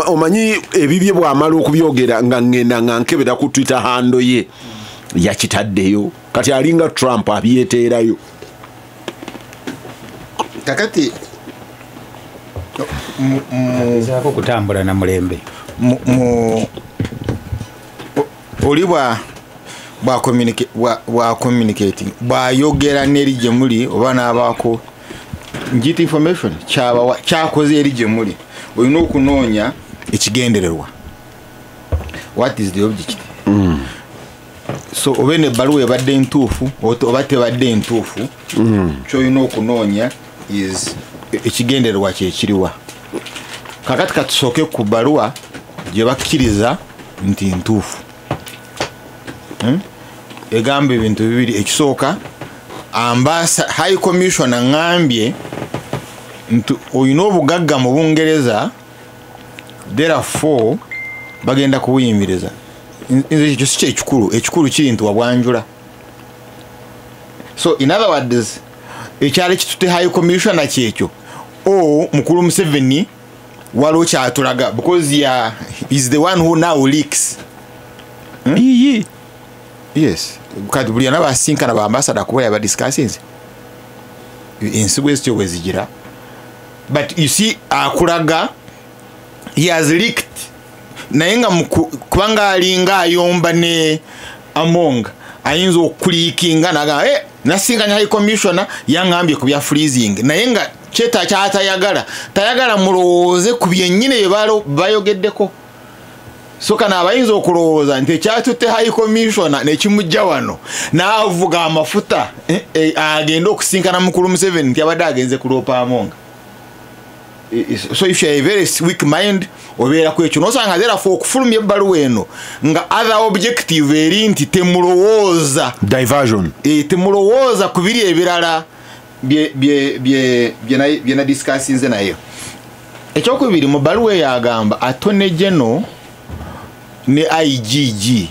omanyi ebibye bw'amala okubyogera nga ngenda nga nkebera ku Twitter handle ye yakitaddeyo kati alinga Trump abyeteerayo. Kakati agezaako kutambula na mulembe oli bwa communicating bwayogera n'eri gye muli oba n'abaako njita information kyakoze eri gye muli olina okunoonya ekigendererwa. What is the object? So oba n'ebbaluwa ebadde ntuufu oba tebadde ntuufu, ky'olina okunoonya is ekigendererwa kyekiriwa. Kakati katusooke ku bbaluwa gye bakkiriza nti ntuufu. Egamba ebintu bibiri. Ekisooka, High Commissioner aŋŋambye nti olina obugagga mu Bungereza, therefore bagenda kubuyimiriza. Nze ekyo si kyekikulu, ekikulu kiri nti wabwanjula. So in other words, ekyali kitute High Commissioner kyekyo o mukulu Museveni waliwo kyatulaga because is the one who now leaks. Yes. Kati buli anabasinkana ba ambassador kuba yabadiscussinze ensi bwe zityo bwe zigira, but you see akulaga he has leaked naye nga kubanga alinga ayomba ne Among ayinza okuliikinga naga nasinkanya High Commissioner yangambye ku bya freezing naye nga kyeta kyatayagala tayagala mulowooze ku byennyini bye bayogeddeko. So kana abayinza okulowooza nti ekyatutte High Commissioner nekimujja wano n'avuga amafuta agenda okusinkana mukulu Museveni nti abadde agenze kuloopa Among. So if you are a very weak mind obeera ku ekyo nosanga therefore okufulumya ebbaluwa eno nga other objective eri nti temulowooza diversion, temulowooza ku biri ebirala bye na discussinze nayo. Ekyokubiri mu bbaluwa eyo agamba Attorney General ne IGG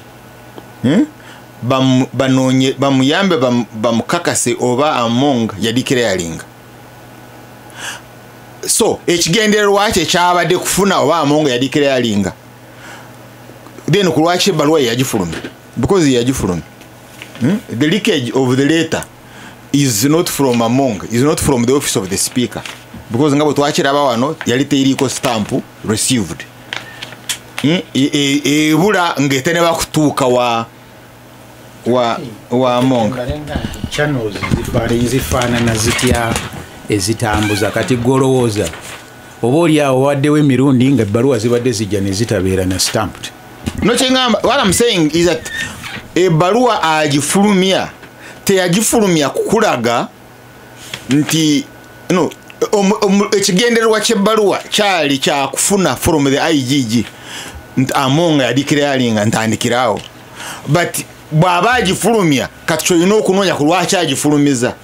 bamuyambe bamukakase oba Among yadeclaringa. So ekigendererwa kye kyabadde kufuna oba Among yadeclaringa, then ku lwaki ebbaluwa yagifulumya? Because yagifulumya. The leakage of the letter is not from Among, is not from the office of the speaker, because nga bwe twakiraba wano yali teriiko stamp received. Ebula ng'eteneba kutuuka wa Among. Channels zifaanana zitya ezitambuza kati golowooza oba oli awo waddewo emirundi nga ebbaluwa zibadde zijja ne zitabeera na stamped. No, kyengamba what I'm saying is that ebbaluwa agifulumya teyagifulumya kukulaga nti no ekigendererwa ky'ebbaluwa kyali kyakufuna from the IGG nti Among yadeclaringa ntandikirawo, but bw'aba agifulumya kati kyolina okunoonya ku lwaki agifulumiza,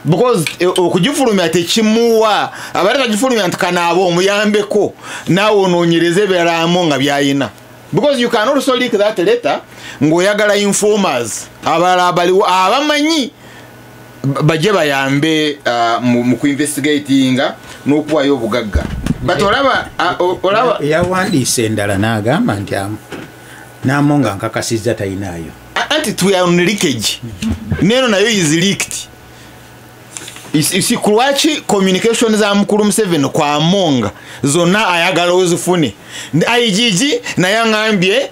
because okugifulumya tekimuwa abadde tagifulumya nti kanaaba omuyambeko naawe onoonyereze ebirala Among by'ayina, because you can also leak that letter ng'oyagala informers abalala abaliwo abamanyi bajje bayambe mu kuinvestigatinga n'okuwayo obugagga. But olaba yawandiise endala n'agamba nti Among nkakasizza tayinaayo. Anti we are on leakage. Neno nayo is leaked. Isi kulwaki communication za mukulu Museveni kwa Amonga zonna ayagala ozifune. IGG naye angambye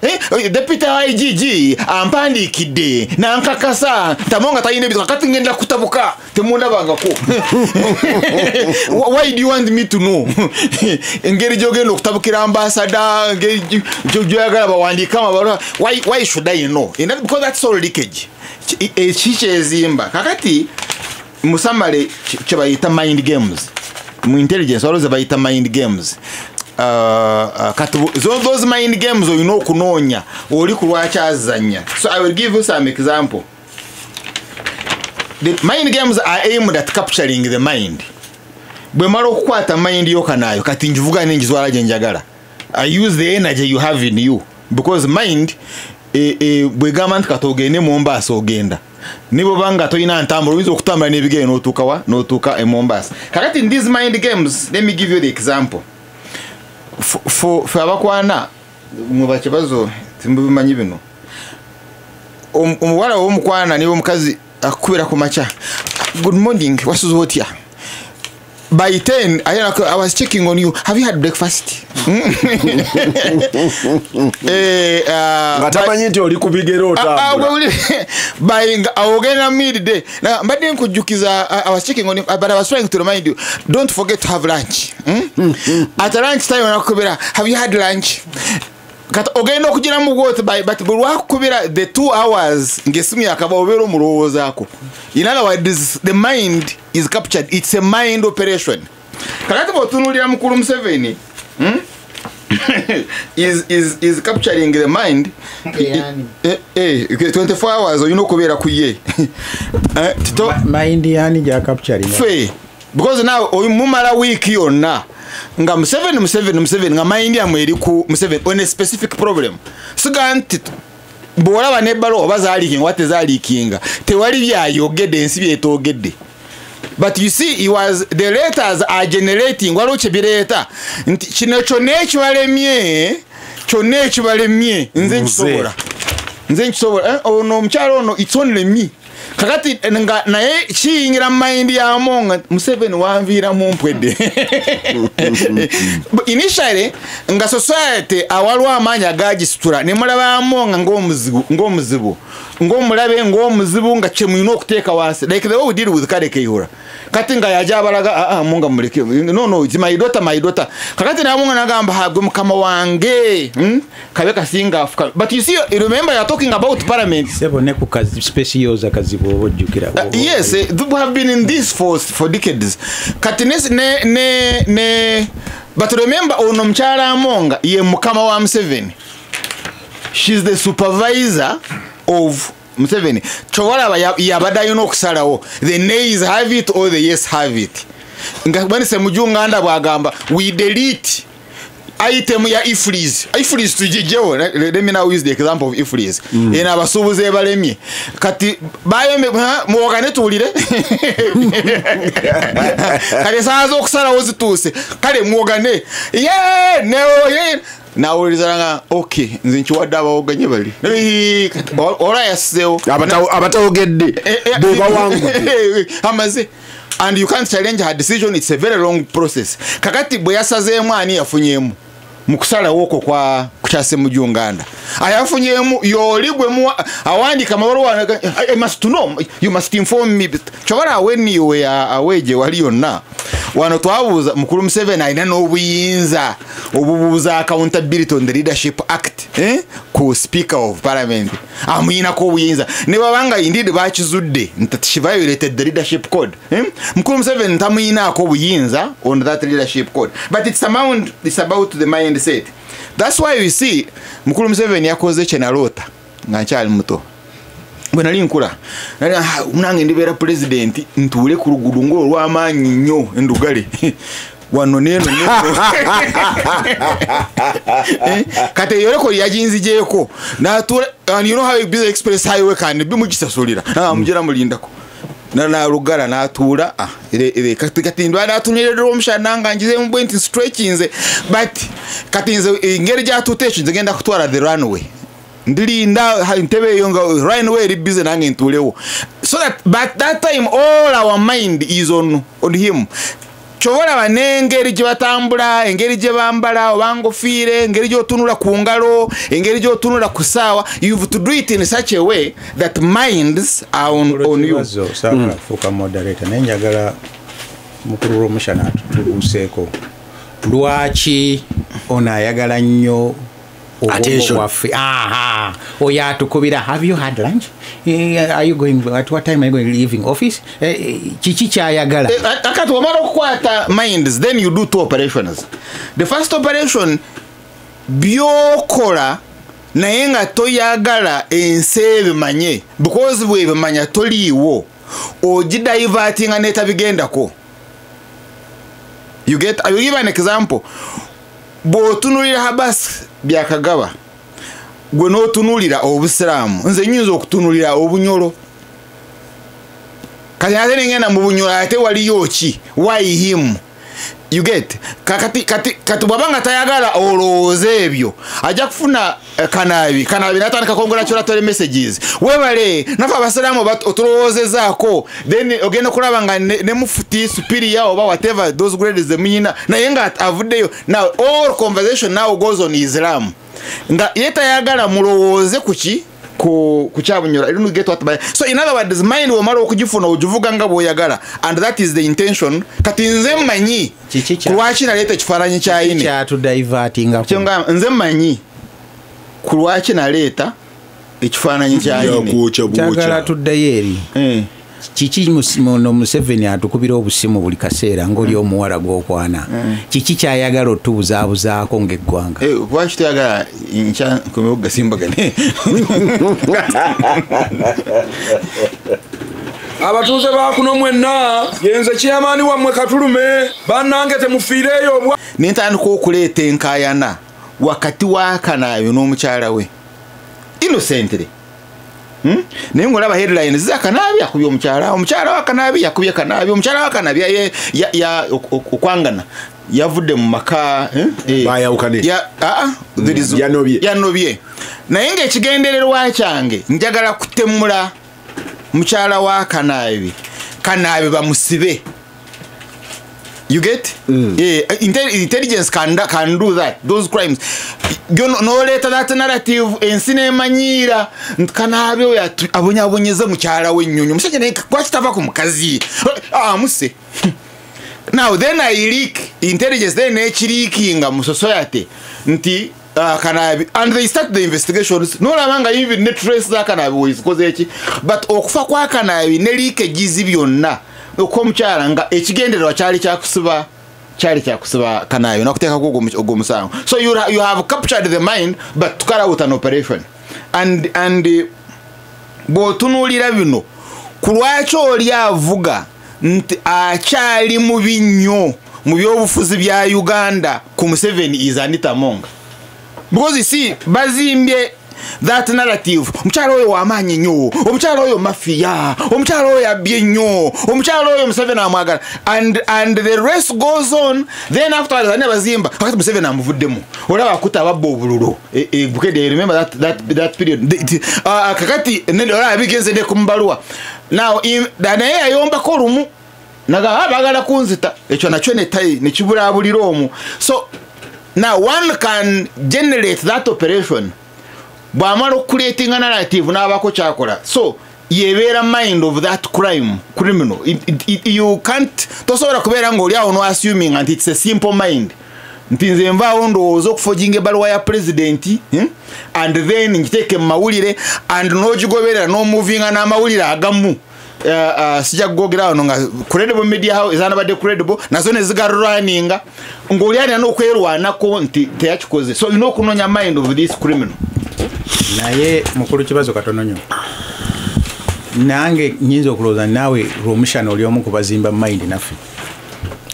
deputy IGG ampandiikidde nankakasa Amonga talina ebizibu kati ngenda kutabuka temundabangako. Why do you want me to know? Engeri gy'ogenda okutabukira ambassador, engeri gy'oyagala bawandiike amabaluwa, why should I know? Because that's all leakage. Ekikyezimba kakati musamale kyebayita mind games mu intelligence waliwo ze bayita mind games. Kati those mind games olina okunoonya oli ku lwaki azannya. So I will give you some example. The mind games are aimed at capturing the mind. Bwe mala okukwata mind yo kanayo kati njivuga nenjizwala gye njagala. I use the energy you have in you because mind bwegamba nti kati ogende Mombasa ogenda. Nibo banga toyina ntambula oyinza okutambula n'ebigere n'otuuka wa n'otuuka e Mombasa. Kakati in these mind games, let me give you the example. For abakwana mwe bakibazo timbimanyi bino. Omuwala w'omukwana nibo omukazi akukubira ku makya. Good morning, wasuze otya? By 10, I was checking on you. Have you had breakfast? Nga tamanyi nti oli ku bigere otambula. By ogenda midday. Na mbadde nkujjukiza, I was checking on you, but I was trying to remind you, don't forget to have lunch. At lunch time nakukubira, have you had lunch? Kati ogenda okugira mu bwoti but buli lwakukubira the 2 hours ng'essimu yakaba obeera omulowoozaako. In other words, the mind is captured. It's a mind operation. Kakati bw'otunuulira mukulu Museveni, is capturing the mind. 24 hours olina okubeera ku ye. Mind yani gya capturing? Fe. Because now mumala week yonna nga Museveni Museveni Museveni nga mind yamwe eri ku Museveni on a specific problem. Siga nti bw'olaba n'ebbaluwa oba zaalikinga oba tezaalikinga tewali byayogedde ensi byetoogedde. But you see, he was, the letters are generating waliwo kye bireeta nti kino kyonna ekibalemye kyonna ekibalemye nze nkisobola nze nkisobola ono omukyala ono it's only me. Kakati nga naye kiyingira mu mind ya Amonga Museveni wanviiramu mpwedde. Initially nga society awaliwo amaanyi agagisitula ne mulaba Amonga ng'omuzibu ng'omulabe ng'omuzibu nga kye mulina okuteeka wansi, like the way we did with Kale Kayihura. Kati nga yaja abalaga Amonga muleke, no it's my daughter, my daughter. Kakati ne Amonga n'agamba hagwe mukama wange kabe kasinga afuka. But you see, remember you are talking about parliament. Sebo ne ku kazi space yoza kazibu ojjukira. Yes, we have been in this for decades. Kati ne but remember ono mukyala Amonga ye mukama wa Museveni. She's the supervisor of Museveni. Kyowalaba yabadde alina okusalawo the nays have it or the yes have it. Nga bani Ssemujju Nganda bw'agamba we delete item ya EFRIS. EFRIS tugijewo. Let me now use the example of EFRIS. Eno abasuubuzi ebalemye kati bayembe muwogane tuwulire. Kale essaawa z'okusalawo zituuse kale muwogane ye neo ye nawuliriza nga okay nze nkiwadde abawoganye bali ola yasizeewo abatawogedde be bawangudde amaze. And you can't challenge her decision. It's a very long process. Kakati bwe yasazeemu ani yafunyeemu mu kusalawo okwo kwa kya Ssemujju Nganda ayafunyeemu y'oli gwe awandiika amabaluwa. I must know, you must inform me. Kyowala when you were away gye wali yonna wano twabuuza mukulu Museveni alina n'obuyinza obubuuza accountability on the leadership act ku speaker of parliament amuyinako obuyinza ne babanga indeed bakizudde nti she violated the leadership code. Mukulu Museveni tamuyinaako obuyinza on that leadership code, but it's about the mindset. That's why you see mukulu Museveni yakoze kye naloota nga nkyali muto. Bwe nali nkula nange ndibeera president ntuule ku luguudo ng'olw'amaanyi nnyo endugale wano neno neno. Kati eyo rekodi yaginzigyeko natuula, and you know how busy express highway can be mugisasulira mugera mulindako nalugala natuula kati ndwala atunyerera omushana nga ngizeemu bwe nti stretchinze, but kati nze engeri gyatutte ekyo nze ngenda kutwala the runway. Ndirinda entebe eyo nga right way eri busy nange ntuulewo. So that but that time all our mind is on him. Ky'olaba n'engeri gye batambula, engeri gye bambala, oba ngofiire, engeri gy'otunula ku ngalo, engeri gy'otunula ku ssaawa, you have to do it in such a way that minds are on you. Saaka fuuka moderator, naye njagala mukulu Rwomushana atutuuseeko. Lwaki ono ayagala nnyo obwongo bwaffe? Aha, oyo atukubira, have you had lunch? Are you going, at what time are you going leaving office? Kiki kyayagala? Akati wamala okukwata minds, then you do two operations. The first operation byokola naye nga toyagala ensi ebimanye, because bwebimanya toliiwo, ogidivertinga n'etabigendako. You get, I will give an example. Bw'otunuulira Habas Byakagaba, gwe n'otunuulira obusiraamu, nze nnyinza okutunuulira obunyolo. Kati ate ne ngenda mu bunyolo ate waliyo ki? Why him? You get? Kati bw'aba nga tayagala olowooze ebyo, ajja kufuna Kanaabi. Kanaabi n'atandika congratulatory messages. Weebale, naffe abasiraamu otulowoozezaako. Then ogenda okulaba nga ne mufuti superior oba whatever those grades zemuyina, naye nga avuddeyo. Now all conversation now goes on Islam. Nga ye tayagala mulowooze ku ki? Ku kyabunyolo. I don't get what by. So in other words, mind womala okugifuna ogivuga nga bw'oyagala, and that is the intention. Kati nze mmanyi kulwaki naleeta ekifaananyi kya Ayine. Kyatudivertinga. Nze mmanyi kulwaki naleeta ekifaananyi kya Ayine. Njagala tuddeyo eri. Kiki muno Museveni atukubira obusimu buli kaseera ng'oli omuwala gw'okwana. Kiki kyayagala otubuzaabuzaako ng'eggwanga? Lwaki toyagala nkya nkomewo gasimbagane? Abatuuze ba kuno mwenna, yenze chairman wammwe Katulume, bannange temufiireeyo obwa. Ne ntandika okuleeta enkaayana wakati wa Kanaabi n'omukyala we. Innocently. Naye ng'olaba headlines za Kanaabi akubye omukyala, omukyala wa Kanaabi yakubye Kanaabi, omukyala wa Kanaabi ya okwangana yavudde mu maka, bayawukane. Yanobye. Naye ng'ekigendererwa kyange njagala kutemula mukyala wa Kanaabi, Kanaabi bamusibe. You get? Intelligence can do that, those crimes. No later that narrative ensi n'emanyiira nti Kanaabi oyo abonyaabonyeza mukyala w'ennyonyi, omusajja naye lwaki tava ku mukazi? Amuse. Now then I leak intelligence, then ekiriikinga mu society nti Kanaabi, and they start the investigations. Nolaba nga even ne trace za Kanaabi wezikoze eki, but okufa kwa Kanaabi ne leakages byonna okw'omukyala nga ekigendererwa kyali kyakusiba Kanaabi n'okuteekako ogwo musango. So you have captured the mind, but to carry out an operation. And bw'otunuulira bino, ku lwaki oli avuga nti akyali mubi nnyo mu byobufuzi bya Uganda ku Museveni is Anita Among. Because you see, bazimbye that narrative. Omukyala oyo w'amaanyi nnyo, omukyala oyo mafia, omukyala oyo abbye nnyo, omukyala oyo Museveni amwagala, and the rest goes on. Then afterwards ani abazimba kakati Museveni amuvuddemu, olaba akuta ababba obululu. Bukedde, remember that period. Kakati olaba bigenze ne ku mbaluwa. Now naye yayombako olumu naga baagala kunzita, ekyo nakyo nekibulaabulira omwo. So now one can generate that operation bw'amala okucreatinga narrative n'abaako kyakola. So yebeera mind of that crime, criminal. You can't, tosobola kubeera ng'oli awo no assuming nti it's a simple mind. Nti nze nvaawo ndowooza okufojinga ebbaluwa ya president, and then ngiteeke mu mawulire and n'ogigoberera n'omuvinga n'amawulire agamu. Sijja kugogera wano nga credible media house ezanabadde credible nazo ne zigaruraninga ng'oli alina n'okwerwanako nti teyakikoze. So olina okunoonya mind of this criminal. Naye mukulu kibazo katono nnyo. Nange nnyinza okulowooza naawe Rwomushana oli omu ku bazimba mind naffe.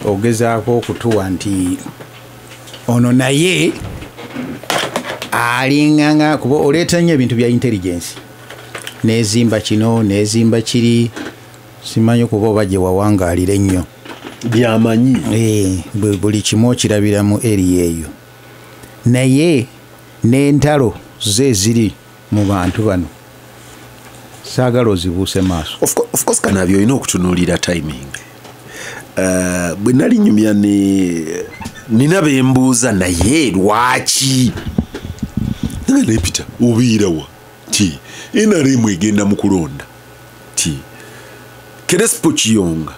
Ogezaako okutuwa nti ono naye alinganga kuba oleeta nnyo ebintu bya intelligence. Nezimba kino, nezimba kiri, simanyi kuba oba gye wawangaalira ennyo. Byamanyi. Buli kimu okirabira mu area eyo. Naye n'entalo ze ziri mu bantu bano saagala ozibuuse maaso. Of course Kanaabi olina okutunuulira timing. Bwe nali nyumya nina bembuuza naye lwaki naye Peter obeerawa ti NRM egenda mu kulonda ti Crespo Kiyonga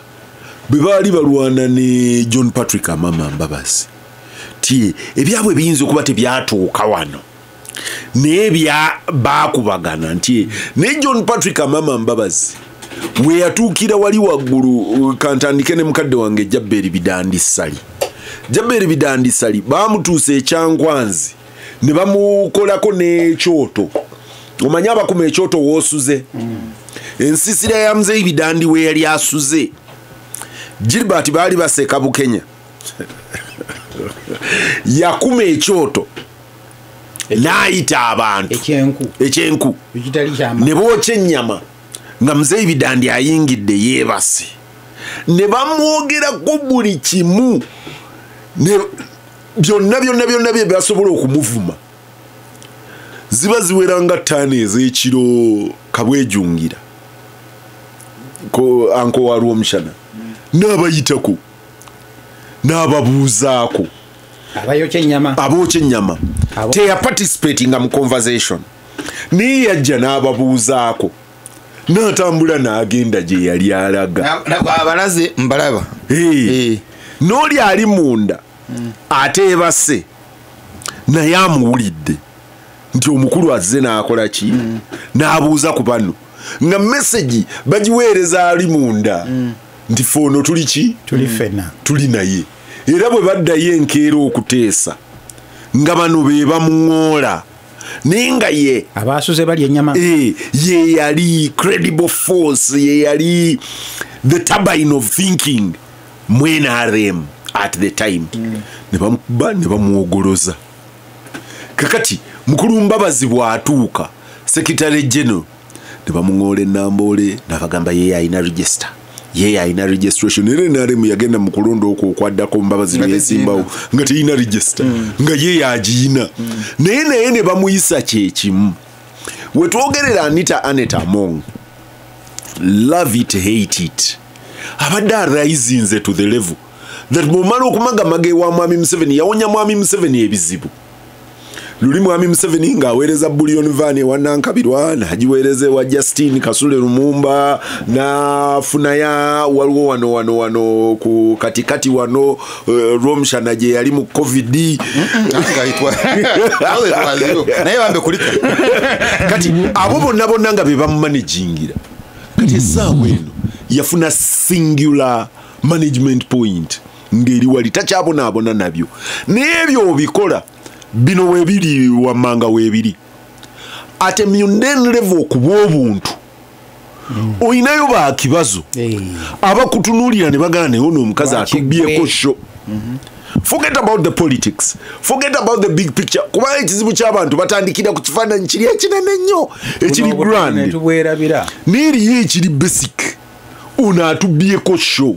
bwe baali balwana ne John Patrick Amama Mbabazi ti ebyabwe biyinza okuba tebyatuuka wano naye baakubagana nti ne John Patrick Amama Mbabazi we yatuukira wali waggulu kantandike ne mukadde wange Jaberi Bidandi Ssali. Jaberi Bidandi Ssali baamutuusa ekyankwanzi ne bamukolako n'ekyoto. Omanyi abakuma ekyoto w'osuze ensisira ya Muzeeyi Bidandi we yali asuze. Gilbert baali baseka Bukenya yakuma ekyoto n'ayita abantu ekyenku ne bookya ennyama nga Muzeeyi Bidandi ayingidde yeebase ne bamwogerako buli kimu ne byonna byonna byonna bye basobola okumuvuma. Ziba ziwera nga 5 ez'ekiro kabwejungira ko anko wa Rwomushana n'abayitako n'ababuuzaako abayokya ennyama abookya ennyama teyaparticipatinga mu conversation naye yajja n'ababuuzaako n'atambula n'agenda gye yali alaga. Abalaze mbalaba n'oli ali munda ateebase naye amuwulidde nti omukulu azze n'akola ki n'abuuza ku bano nga message bagiweereza ali munda nti ffe ono tuli ki tuli ffenna tuli naye. Era bwe baddayo enkeera okuteesa nga bano be bamuŋoola naye nga ye abaasuze balya ennyama ye yali credible force, ye yali the turbine of thinking mu NRM at the time. Ne bamukuba ne bamuwogoloza. Kakati mukulu Mbabazi bw'atuuka secretary general ne bamuŋoola ennamboole n'abagamba ye alina register, ye alina registration. Era NRM yagenda mu kulonda okwo okwaddako Mbabazi lwe yeesimbawo nga teyina register nga ye yagiyina naye ne bamuyisa kyekimu. We twogerera Anita Annet Among, love it hate it, abadde arisinze to the level that bw'omala okumagamaga ewa Mwami Museveni yawonya Mwami Museveni ebizibu. Luli Mwami Museveni ng'aweereza bullion van ewa Nankabirwa n'agiweereza ewa Justine Kasule Lumumba n'afunaya waliwo wano wano wano ku katikati wano Rwomushana gye yali mu COVID naye bambe kulika. Kati abo bonna bonna nga be bamumanagingira. Kati essaawa eno yafuna singular management point ng'eri wali takyabonaabona nabyo naye ebyo obikola bino webiri wammanga webiri ate mundane level okuba obuntu oyinayo bakibazo abakutunuulira ne bagana naye ono omukazi atubbyeko sho. Forget about the politics, forget about the big picture. Kuba ekizibu ky'abantu batandikira ku kifaananyi kiri ekinene ennyo ekiri grand n'eriyo ekiri basic. Ono atubbyeko sho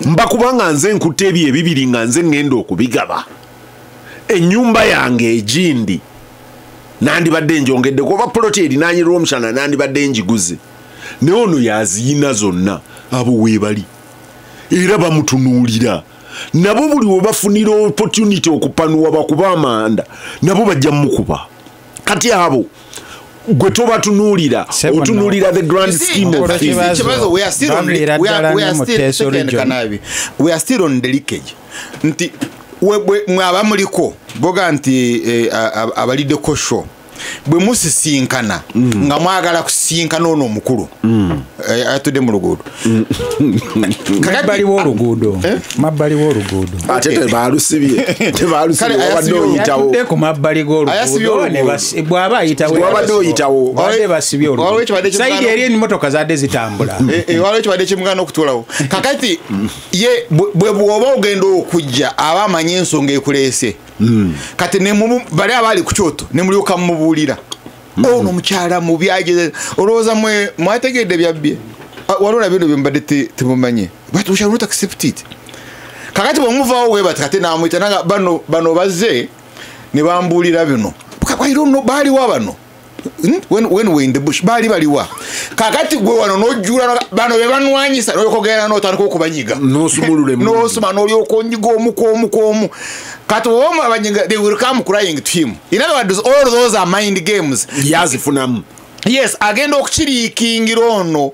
mba kubanga nze nkutte ebyo ebibiri nga nze ŋŋenda okubigaba ennyumba yange egindi nandibadde njongeddeko oba poloti erinaanye Rwomushana nandibadde njiguze naye ono yaziyina zonna. Abo weebali era bamutunuulira nabo buli we bafunira opportunity okupanuwa bakuba amanda nabo bajja mukuba. Kati abo gwe tobatunuulira otunuulira the grand scheme of things. We are still on the leakage nti mwe abamuliko boga nti abaliddeko show bwe musisinkana nga mwagala kusinkana ono omukulu atudde mu luguudo mabbali w'oluguudo mabbali w'oluguudo ate tebalusibye tebalusibye wabadde oyitawo ku mabbali g'oluguudo bw'aba ayitawo wabadde oyitawo badde basibye oluguudo sayidi eri emmotoka zadde zitambula waliwo ekibadde kimugaana okutuulawo. Kakati ye bwe bw'oba ogenda okujja aba amanyi ensonga ekuleese. Kati bali abaali ku kyoto ne mulyoka mumubuulira ono omukyala mubi ageze olowooza mwe mwategedde byabbye waliwo na bino bye mubadde temumanye but we shall not accept it. Kakati bwemuvaawo bwe bati kate n'amuyita nanga bano bazze ne bambuulira bino baaliwa bano When we in the bush bali baliwa kakati gwe wano nojjula bano be banwanyisa n'okogera n'otandika okubanyiga n'osumulule n'osoma n'olyoka onyiga omu kwomu kwomu kati omu abanyiga they will come crying to him. In other words, all those are mind games. Yazifunamu. Yes, agenda okukiriikingira ono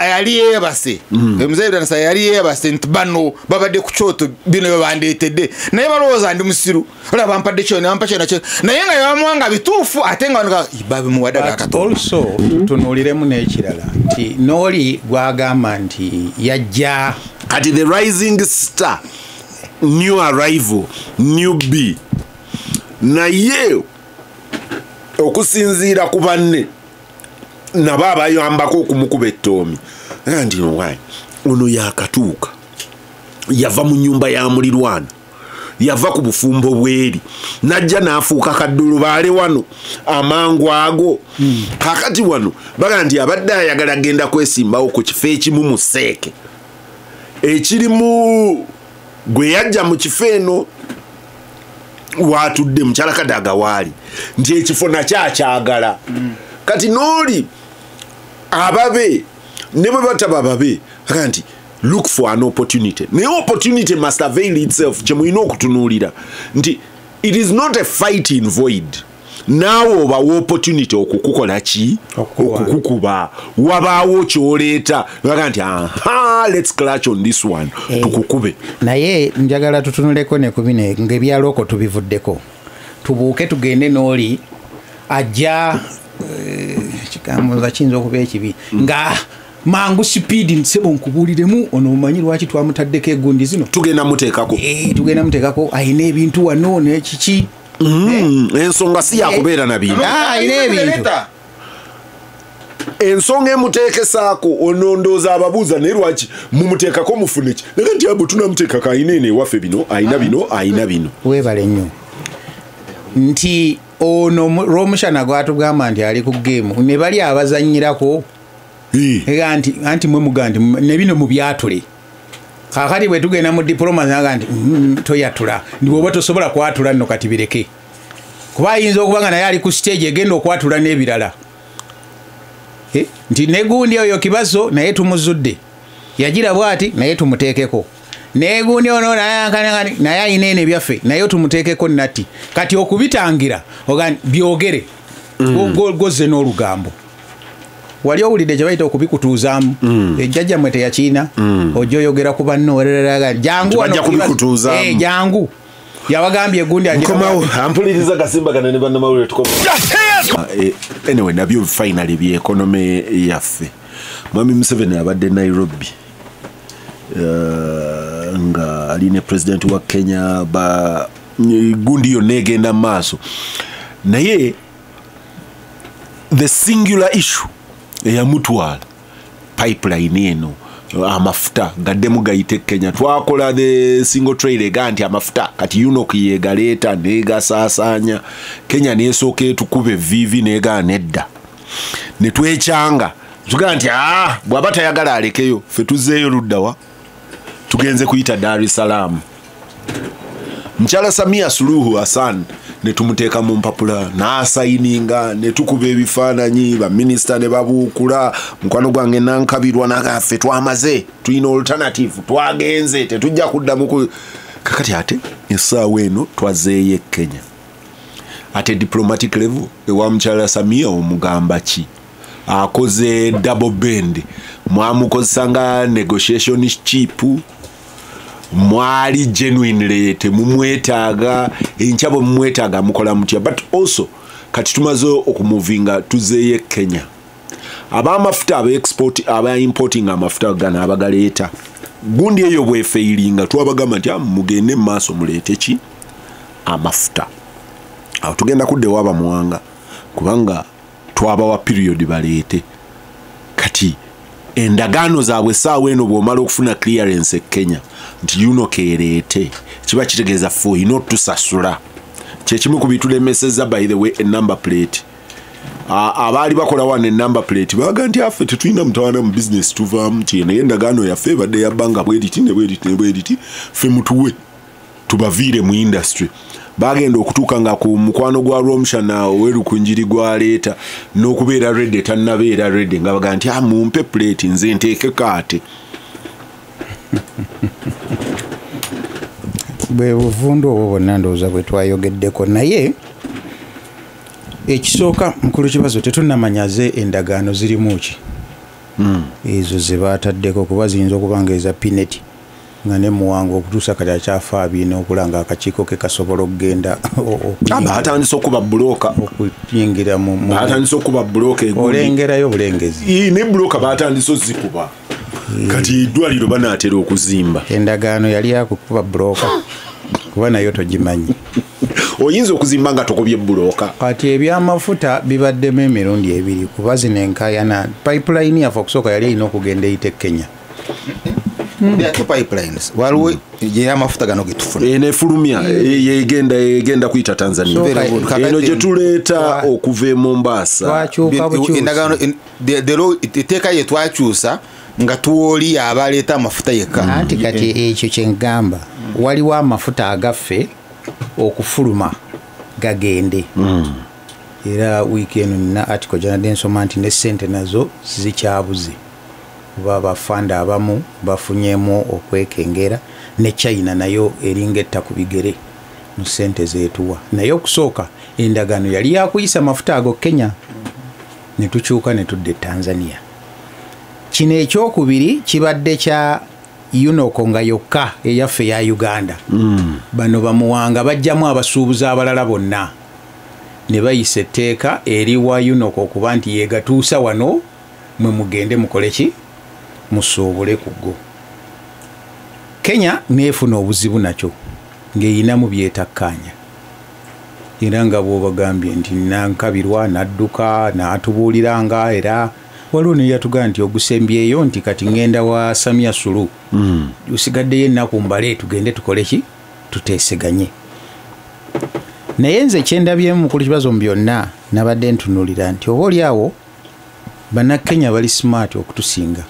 yali yeebase omuzeeyi Danisa yali yeebase nti bano babadde ku kyoto bino byebandeetedde naye balowooza ndi musiru olaba bampadde kyona bampa kyona kyona naye nga byebamuwa bituufu ate nga babimuwadde aga Katonda. Also tunuuliremu n'ekirala nti n'oli gwagamba nti yajja kati the rising star, new arrival, newbie, naye okusinziira ku banne nabo abayambako okumukuba ettoomi nti why ono yakatuuka yava mu nnyumba ya mulirwana, yava ku bufumbo bweri najja n'afuuka kaddulubaale wano amangu ago. Kakati wano baga nti abadde ayagala genda kwesimbawo ku kifo ekimu mu seeke ekirimu gwe yajja mu kifo eno watudde mukyala Kadaga waali nti ekifo nakyakyagala. Kati n'oli ababe ne bwe bataba babe aga nti look for an opportunity, naye opportunity must avail itself. Kye mulina okutunuulira nti it is not a fight in void. Naawe obawa opportunity okukukola ki, okukukuba, wabaawo kyoleeta baga nti aha, let's clutch on this one tukukube. Naye njagala tutunuleko ne ku bino ng'ebyaloko tubivuddeko tubuuke tugende n'oli ajja kigambo kiyinza okuba ekibi nga mangu speed nsebo nkubuuliremu ono omanyi lwaki twamutaddeko egundi zino tugenda muteekako tugenda muteekako ayina ebintu wano n'ekiki. Ensonga si yakubeera na bintu, ayina ebintu ensonga emuteekesaako ono ndowooza ababuuza naye lwaki mumuteekako mufune ki, naye nti abo tunamuteekako ayina eno ewaffe bino ayina bino ayina bino. Weebale nnyo nti ono Rwomushana gwatugamba nti ali ku game ne bali abazannyirako anti mwe muga nti ne bino mubyatule. Kakati bwe tugenda mu diploma naga nti toyatula ndi bw'oba tosobola kwatula nno kati bireke, kuba ayinza okuba nga naye ali ku stage egenda okwatula n'ebirala nti negundi oyo Kibazo naye tumuzudde yagira bw'ati naye tumuteekeko, negundi ono naye ayina eno ebyaffe naye tumuteekeko natti. Kati okubitangira oga byogere goze n'olugambo. Wali owulidde kye bayita okubikutuuzaamu ejjajja mmwe teyakiina ojja oyogera ku banno jangu wano jangu yabagambye egundi ampuliriza gasimbagana ne bannamawulire tukoma. Anyway, nabyo finally bye economy yaffe. Mwami Museveni abadde Nairobi nga ali ne president wa Kenya ba gundi yonna egenda mu maaso, naye the singular issue eyamutwala pipeline eno amafuta gaddemu gayite Kenya. Twakola the single trail ega nti amafuta kati UNOC yegaleeta negasaasaanya Kenya nesooka etukuba eviivi negaa nedda ne twekyanga tugaa nti bw'aba tayagala alekeyo ffe tuzzeeyo luddawa tugenze kuyita Dar es Salaam. Mukyala Samia Suluhu Hassan ne tumuteeka mu mpapula n'asayininga ne tukuba ebifaananyi baminisita ne babuukula mukwano gwange Nankabirwa nagaffe twamaze tulina alternative twagenze tetujja kuddamu. Kakati ate essaawa eno twazeeyo e Kenya ate diplomatic level ewa mukyala Samia omugamba ki akoze double bend, mwamukozesa nga negotiation chip mwali genuinely temumwetaaga enkya bwe mumwetaaga mukola mutya. But also kati tumaze okumuvinga tuzeeyo Kenya ab'amafuta aba export aba importing amafuta gano abagaleeta gundi eyo bwefeiringa twabagamba nti mugende mu maaso muleete ki amafuta. Awo tugenda kudda ewa Bamuwanga kubanga twabawa period baleete. Kati endagaano zaabwe essaawa eno bw'omala okufuna clearance e Kenya nti UNOC ereete kiba kitegeeza ffe olina otusasula. Kyekimu ku bitulemesezza by the way enumber plate. Abaali bakola wano enumber plate baga nti affe tetulina mutawaana mu business tuvaamu ti naye endagaano yaffe ebadde ya bbanga bweriti ne bweriti ne bweriti ffe mutuwe tubaviire mu industry. Bagenda okutuuka nga ku mukwano gwa Rwomushana owerukunjiri gwaleeta n'okubeera ready tannabeera ready, nga baga nti mumpe plate nze nteekeko ate. Bwe buvundu obwo bwonna ndowooza bwe twayogeddeko, naye ekisooka mukulu Kibazo tetunnamanya ze endagaano zirimu ki ezo ze baataddeko, kuba ziyinza okuba nga eza Pinetti nga ne Muwanga okutuusa kati akyafaabye okulanga akakiiko ke kasobola okugenda batandise okuba bulooka, okuyingira mu batandise okuba bulooka olengerayo bulengezi ne bulooka batandise ozikuba. Kati eddwaliro banaatera okuzimba. Endagaano yali yakukuba bulooka kuba nayo togimanyi. Oyinza okuzimba nga tokubye bulooka. Kati ebyamafuta bibaddemu emirundi ebiri, kuba zino enkaayana pipeline yaffe okusooka yali erina okugenda eyita e Kenya. There are two pipelines. Waliwo ey'amafuta gano getufuna eno efulumya egenda kuyita Tanzania, eno gye tuleeta okuva e Mombasa. Endagaano etteeka ye twakyusa nga tuwoli abaleeta amafuta yekka. Anti kati ekyo kye ngamba, waliwo amafuta agaffe okufuluma gagende. Era wiiki eno nina article gyanadde nsoma nti ne ssente nazo zikyabuze, kuba abafanda abamu bafunyemu okwekengera, ne China nayo eringa etta ku bigere mu ssente zeetuwa. Naye okusooka endagaano yali yakuyisa amafuta ago Kenya, ne tukyuka ne tudda e Tanzania. Kino ekyokubiri kibadde kya UNOCO nga yokka eyaffe ya Uganda. Bano bamuwanga bajjamu abasuubuzi abalala bonna ne bayisa etteeka eriwa UNOCO okuba nti yeegatuusa wano mwe mugende mukole ki, musuubule ku go. Kenya neefuna obuzibu nakyo ng'eyinamu byetakkaanya, era nga bw'obagambye nti nankabirwa n'adduka n'atubuuliranga, era waliwo neyatugamba nti ogusembyeyo nti kati ŋŋenda wa Samia Suluhu, osigaddeyo ennaku mbale tugende tukole ki, tuteeseganye. Naye nze kyendabyemu mukulu Kibazo mu byonna nabadde ntunuulira nti oba oli awo Bannakenya bali smart okutusinga,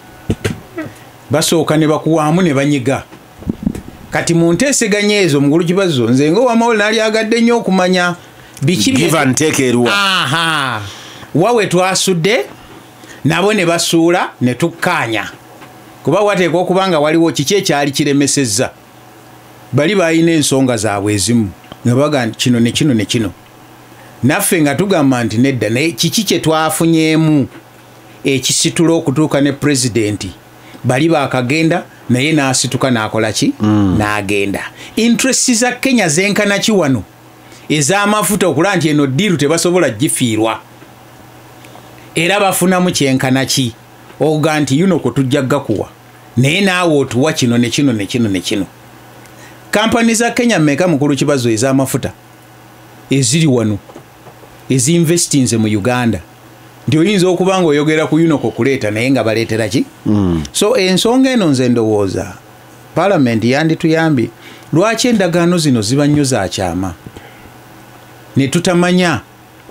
basooka ne bakuwaamu ne banyiga. Kati mu nteeseganya ezo mukulu Kibazo nze ng'owamawulire naalyagadde nnyo okumanya biki give and take eruwa. Aha, wawe twasudde nabo ne basuula ne tukkaanya, kuba wateekwa okuba nga waliwo kiki ekyali kiremesezza. Bali balina ensonga zaabwe ezimu nga baga nti kino ne kino ne kino, naffe nga tugamba nti nedda, naye kiki kye twafunyeemu ekisitula okutuuka ne pulezidenti bali baakagenda naye n'asituka n'akola ki, n'agenda. Interest za Kenya zenkana ki wano ez'amafuta okulaba nti eno ddiiru tebasobola gifiirwa, era bafunamu kyenkana ki okuga nti UNOCO tujja gakuwa naye naawe otuwa kino ne kino ne kino ne kino. Kampani za Kenya mmeka mukulu Kibazo ez'amafuta eziri wano ezinvestinze mu Uganda? Nti oyinza okuba nga oyogera ku UNOCO kuleeta naye nga baleetera ki? So ensonga eno nze ndowooza Palamenti yandituyambye. Lwaki endagaano zino ziba nnyo za kyama ne tutamanya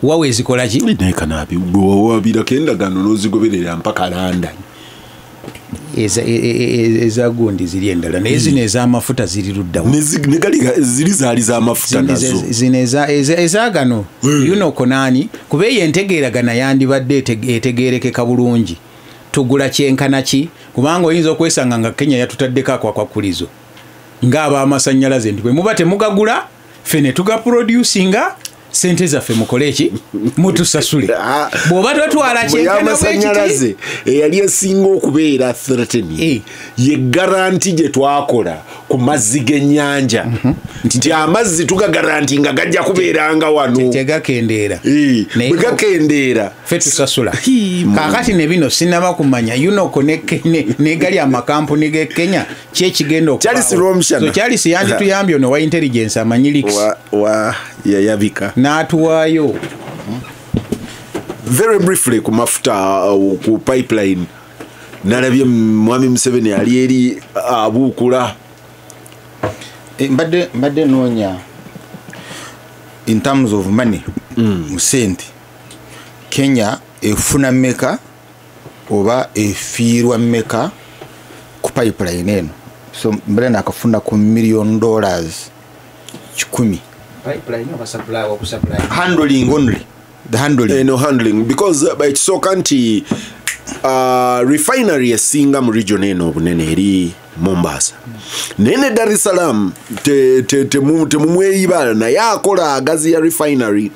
wawe ezikola ki? Naye Kanaabi bwewawabirako endagaano n'ozigoberera mpaka London. Eza gundi ziri endala, naye zino ez'amafuta ziri luddawa. Ziri zaali z'amafuta nazo. Zino ezagano UNOCO naani, kuba eyo entegeeragana yandibadde etegeerekeka bulungi. Tugula kyenkana ki, kubanga oyinza okwesanga nga Kenya yatutaddeko akwakwakulizo ng'ab'amasannyalaze nti bwe muba temugagula ffe ne tugaproducinga sente zaffe mukole ki, mutusasule. Bw'oba totwala kyenkana eyali esinga okubeera threatening ye garanti gye twakola ku mazzi g'ennyanja, nti amazzi tugagaranti nga gajja kubeeranga wano tegakendeera, bwe gakendeera ffe tusasula. Kaakati ne bino sinnaba kumanya UNOCO ne gali amakampuni g'e Kenya ki ekigenda okubaawo. So Charles yandituyambye ono wa intelligence amanyi leaks yayabika n'atuwaayo. Very briefly ku mafuta ku pipeline, nalabye Mwami Museveni ali eri abuukula. Mbadde noonya in terms of money mu sente Kenya efuna mmeka oba efiirwa mmeka ku pipeline eno. So mbadde nakafuna ku $1 million 100. Pipeline oba supply oba supply handling only the handling no handling because ekisooka nti refinery esinga mu region eno obunene eri Mombasa naye ne Dar es Salaam temumweyiba naye akola agazi ya refinery.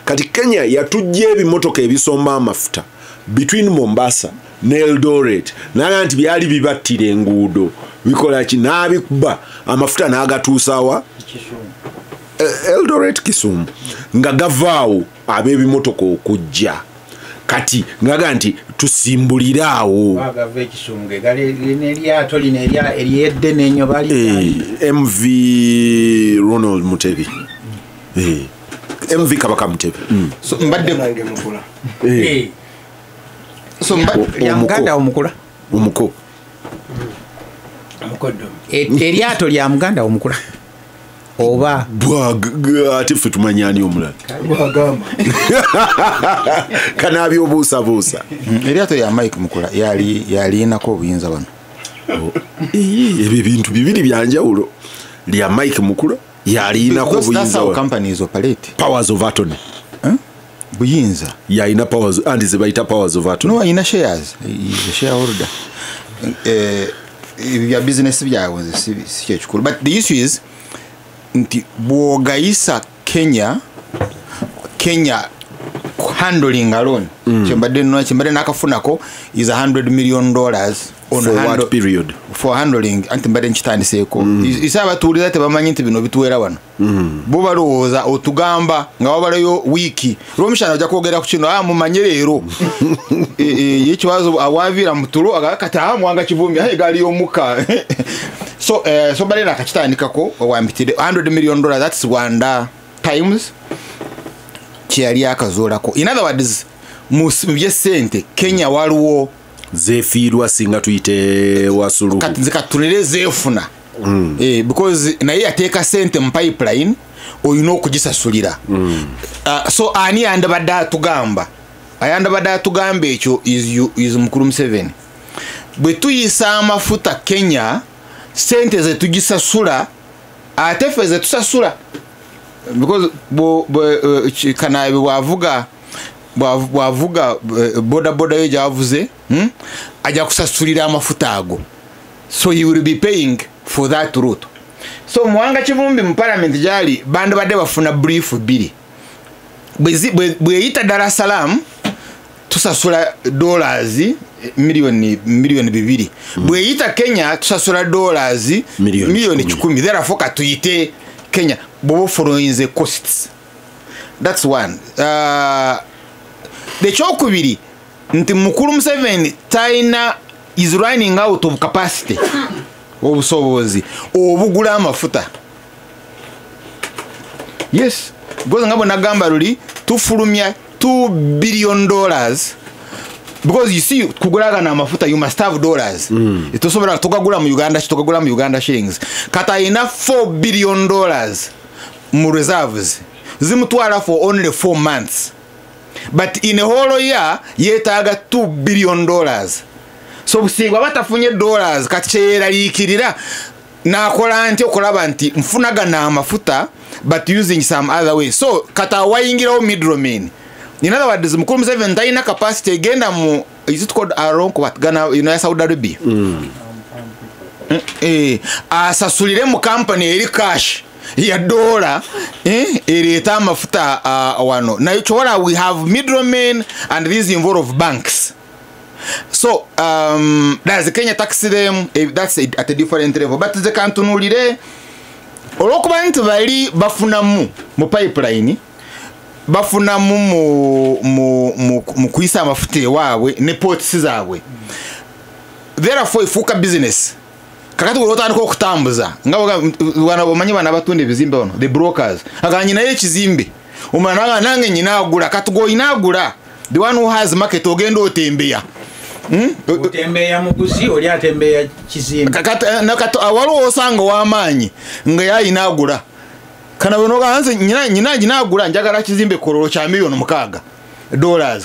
Kati Kenya yatujja ebimotoka ebisomba amafuta between Mombasa ne Eldoret naga nti byali bibattira enguudo bikola ki n'abikuba amafuta n'agatuusawa Eldoret Kisumu nga gavaawo ab'ebimotoka okujja. Kati ngaga nti tusimbulira awo bagava Ekisumu ge gali n'eryato lino eryeddene ennyo bali MV Ronald Mutebi MV Kabaka Mutebi. So mbadde nange mukula so lya muganda omukula omuko omukoddo eryato lya muganda omukula oba ate ffe tumanyani omulala bwagamba kanabi obuusabuusa. Eryato lya Mike Mukula yalinako obuyinza wano. Ebyo bintu bibiri byanjawulo. Lya Mike Mukula yalinako obuyinza wano. Companies operate powers of attorney buyinza yalina powers and ze bayita powers of attorney. No, alina shares, is a shareholder. Ebya business byabwe nze si kyekikulu, but the issue is nti bw'ogayisa Kenya handling alone kyembadde nakafunako is $100 million on for what period for handling anti mbadde nkitandiseeko. Ise abatuulira tebamanyi nti bino bituwera wano. Bo balowooza otugamba nga wabalayo wiiki lwomushana ojja kwogera ku kino mumanye leero ekibazo awaviira mu tulo agakati Muwanga Kivumbi egaali y'omukka. So so mbadde nakakitandikako wambitire $100 million, that's Rwanda times kyeyali akazuulako. In other words, mu by'essente Kenya waliwo zefiirwa singa tuyite wasuluhu kati nze katulire zeefuna because naye yateeka sente mu pipeline olina okugisasulira. So ani yandabadde atugamba ekyo is Mukulu Museveni. Bwe tuyisa amafuta Kenya sente zetugisasula ate ffe zetusasula because Kanabi bwavuga boda boda yo gyavuze ajja kusasulira amafuta ago, so he will be paying for that route. So Muwanga Kivumbi mu parliament gyali bandibadde bafuna brief bbiri. Bweyita Dar es Salaam tusasula dollars milioni 2. Bweyita Kenya tusasula dollars milioni 10. Therefore katuyite Kenya bobo following the costs. That's one. Ekyokubiri nti Mukulu Museveni talina is running out of capacity obusobozi obugula amafuta. Yes, because nga bwe nagamba luli tufulumya $2 billion because you see kugulagana amafuta you must have dollars. Tosobola tugagula mu Uganda tugagula mu Uganda shillings. Kata ina $4 billion mu reserves zimutwala for only 4 months. But in a whole year yetaaga $2 billion. So businga batafunye dollars kati kyeraliikirira nakola nti okulaba nti nfunagana amafuta but using some other way. So kata wayingirawo middlemen. In other words, Mukulu Museveni talina capacity egenda mu is it called Aronko what Ghana, you know, Saudi Arabia. Asasulire mu company eri cash ya dollar ereeta amafuta wano. Naye kyola we have middlemen and these involve banks. So does Kenya tax them? That's at a different level. But ze kantunulire olwokuba nti bali bafunamu mu pipeline bafunamu mu kuyisa amafuta ewaabwe ne ports zaabwe, therefore efuuka business. Kakati otandika okutambuza nga omanyi bano abatunda ebizimbe wano the brokers agamba nyinayo ekizimbe omulala nange nyina agula kati gw'olina agula the one who has market ogenda otembeya otembeya muguzi oli atembeya kizimbe. Kati waliwo osanga ow'amaanyi nga yayina agula kana bw'onoga nze nyina agula njagala kizimbe kololo kya $6 million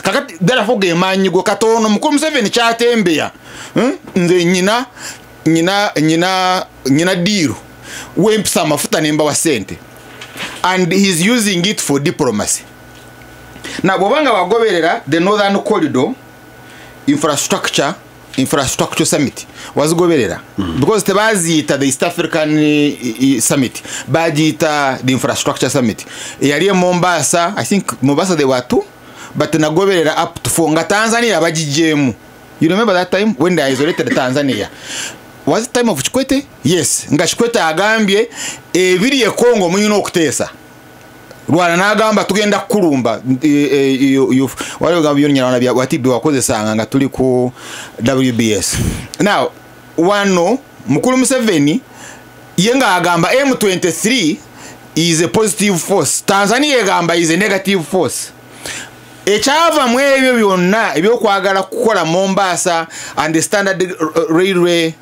kakati therefore ge maanyi go katono Mukulu Museveni kyatembeya nze nyina diru wempisa amafuta nemba wa sente And he's using it for diplomacy. Na bwobanga wagoberera the Northern Corridor infrastructure summit wazigoberera because tebaziyita the East African summit, bagiyita the infrastructure summit. Yali Mombasa, I think Mombasa they were 2, but nagoberera up to 4 nga Tanzania bagijemu. You remember that time when they isolated Tanzania? Was it time of Kikwete? Yes, nga Kikwete agambye ebiri e Congo muyina okuteesa. Rwanda n'agamba tugenda kukulumba. Waliwo gamba byonna bya watibi wakozesanga nga tuli ku WBS. Now wano Mukulu Museveni ye nga agamba M23 is a positive force, Tanzania egamba is a negative force. Ekyava mu ebyo byonna ebyokwagala kukola Mombasa and the standard railway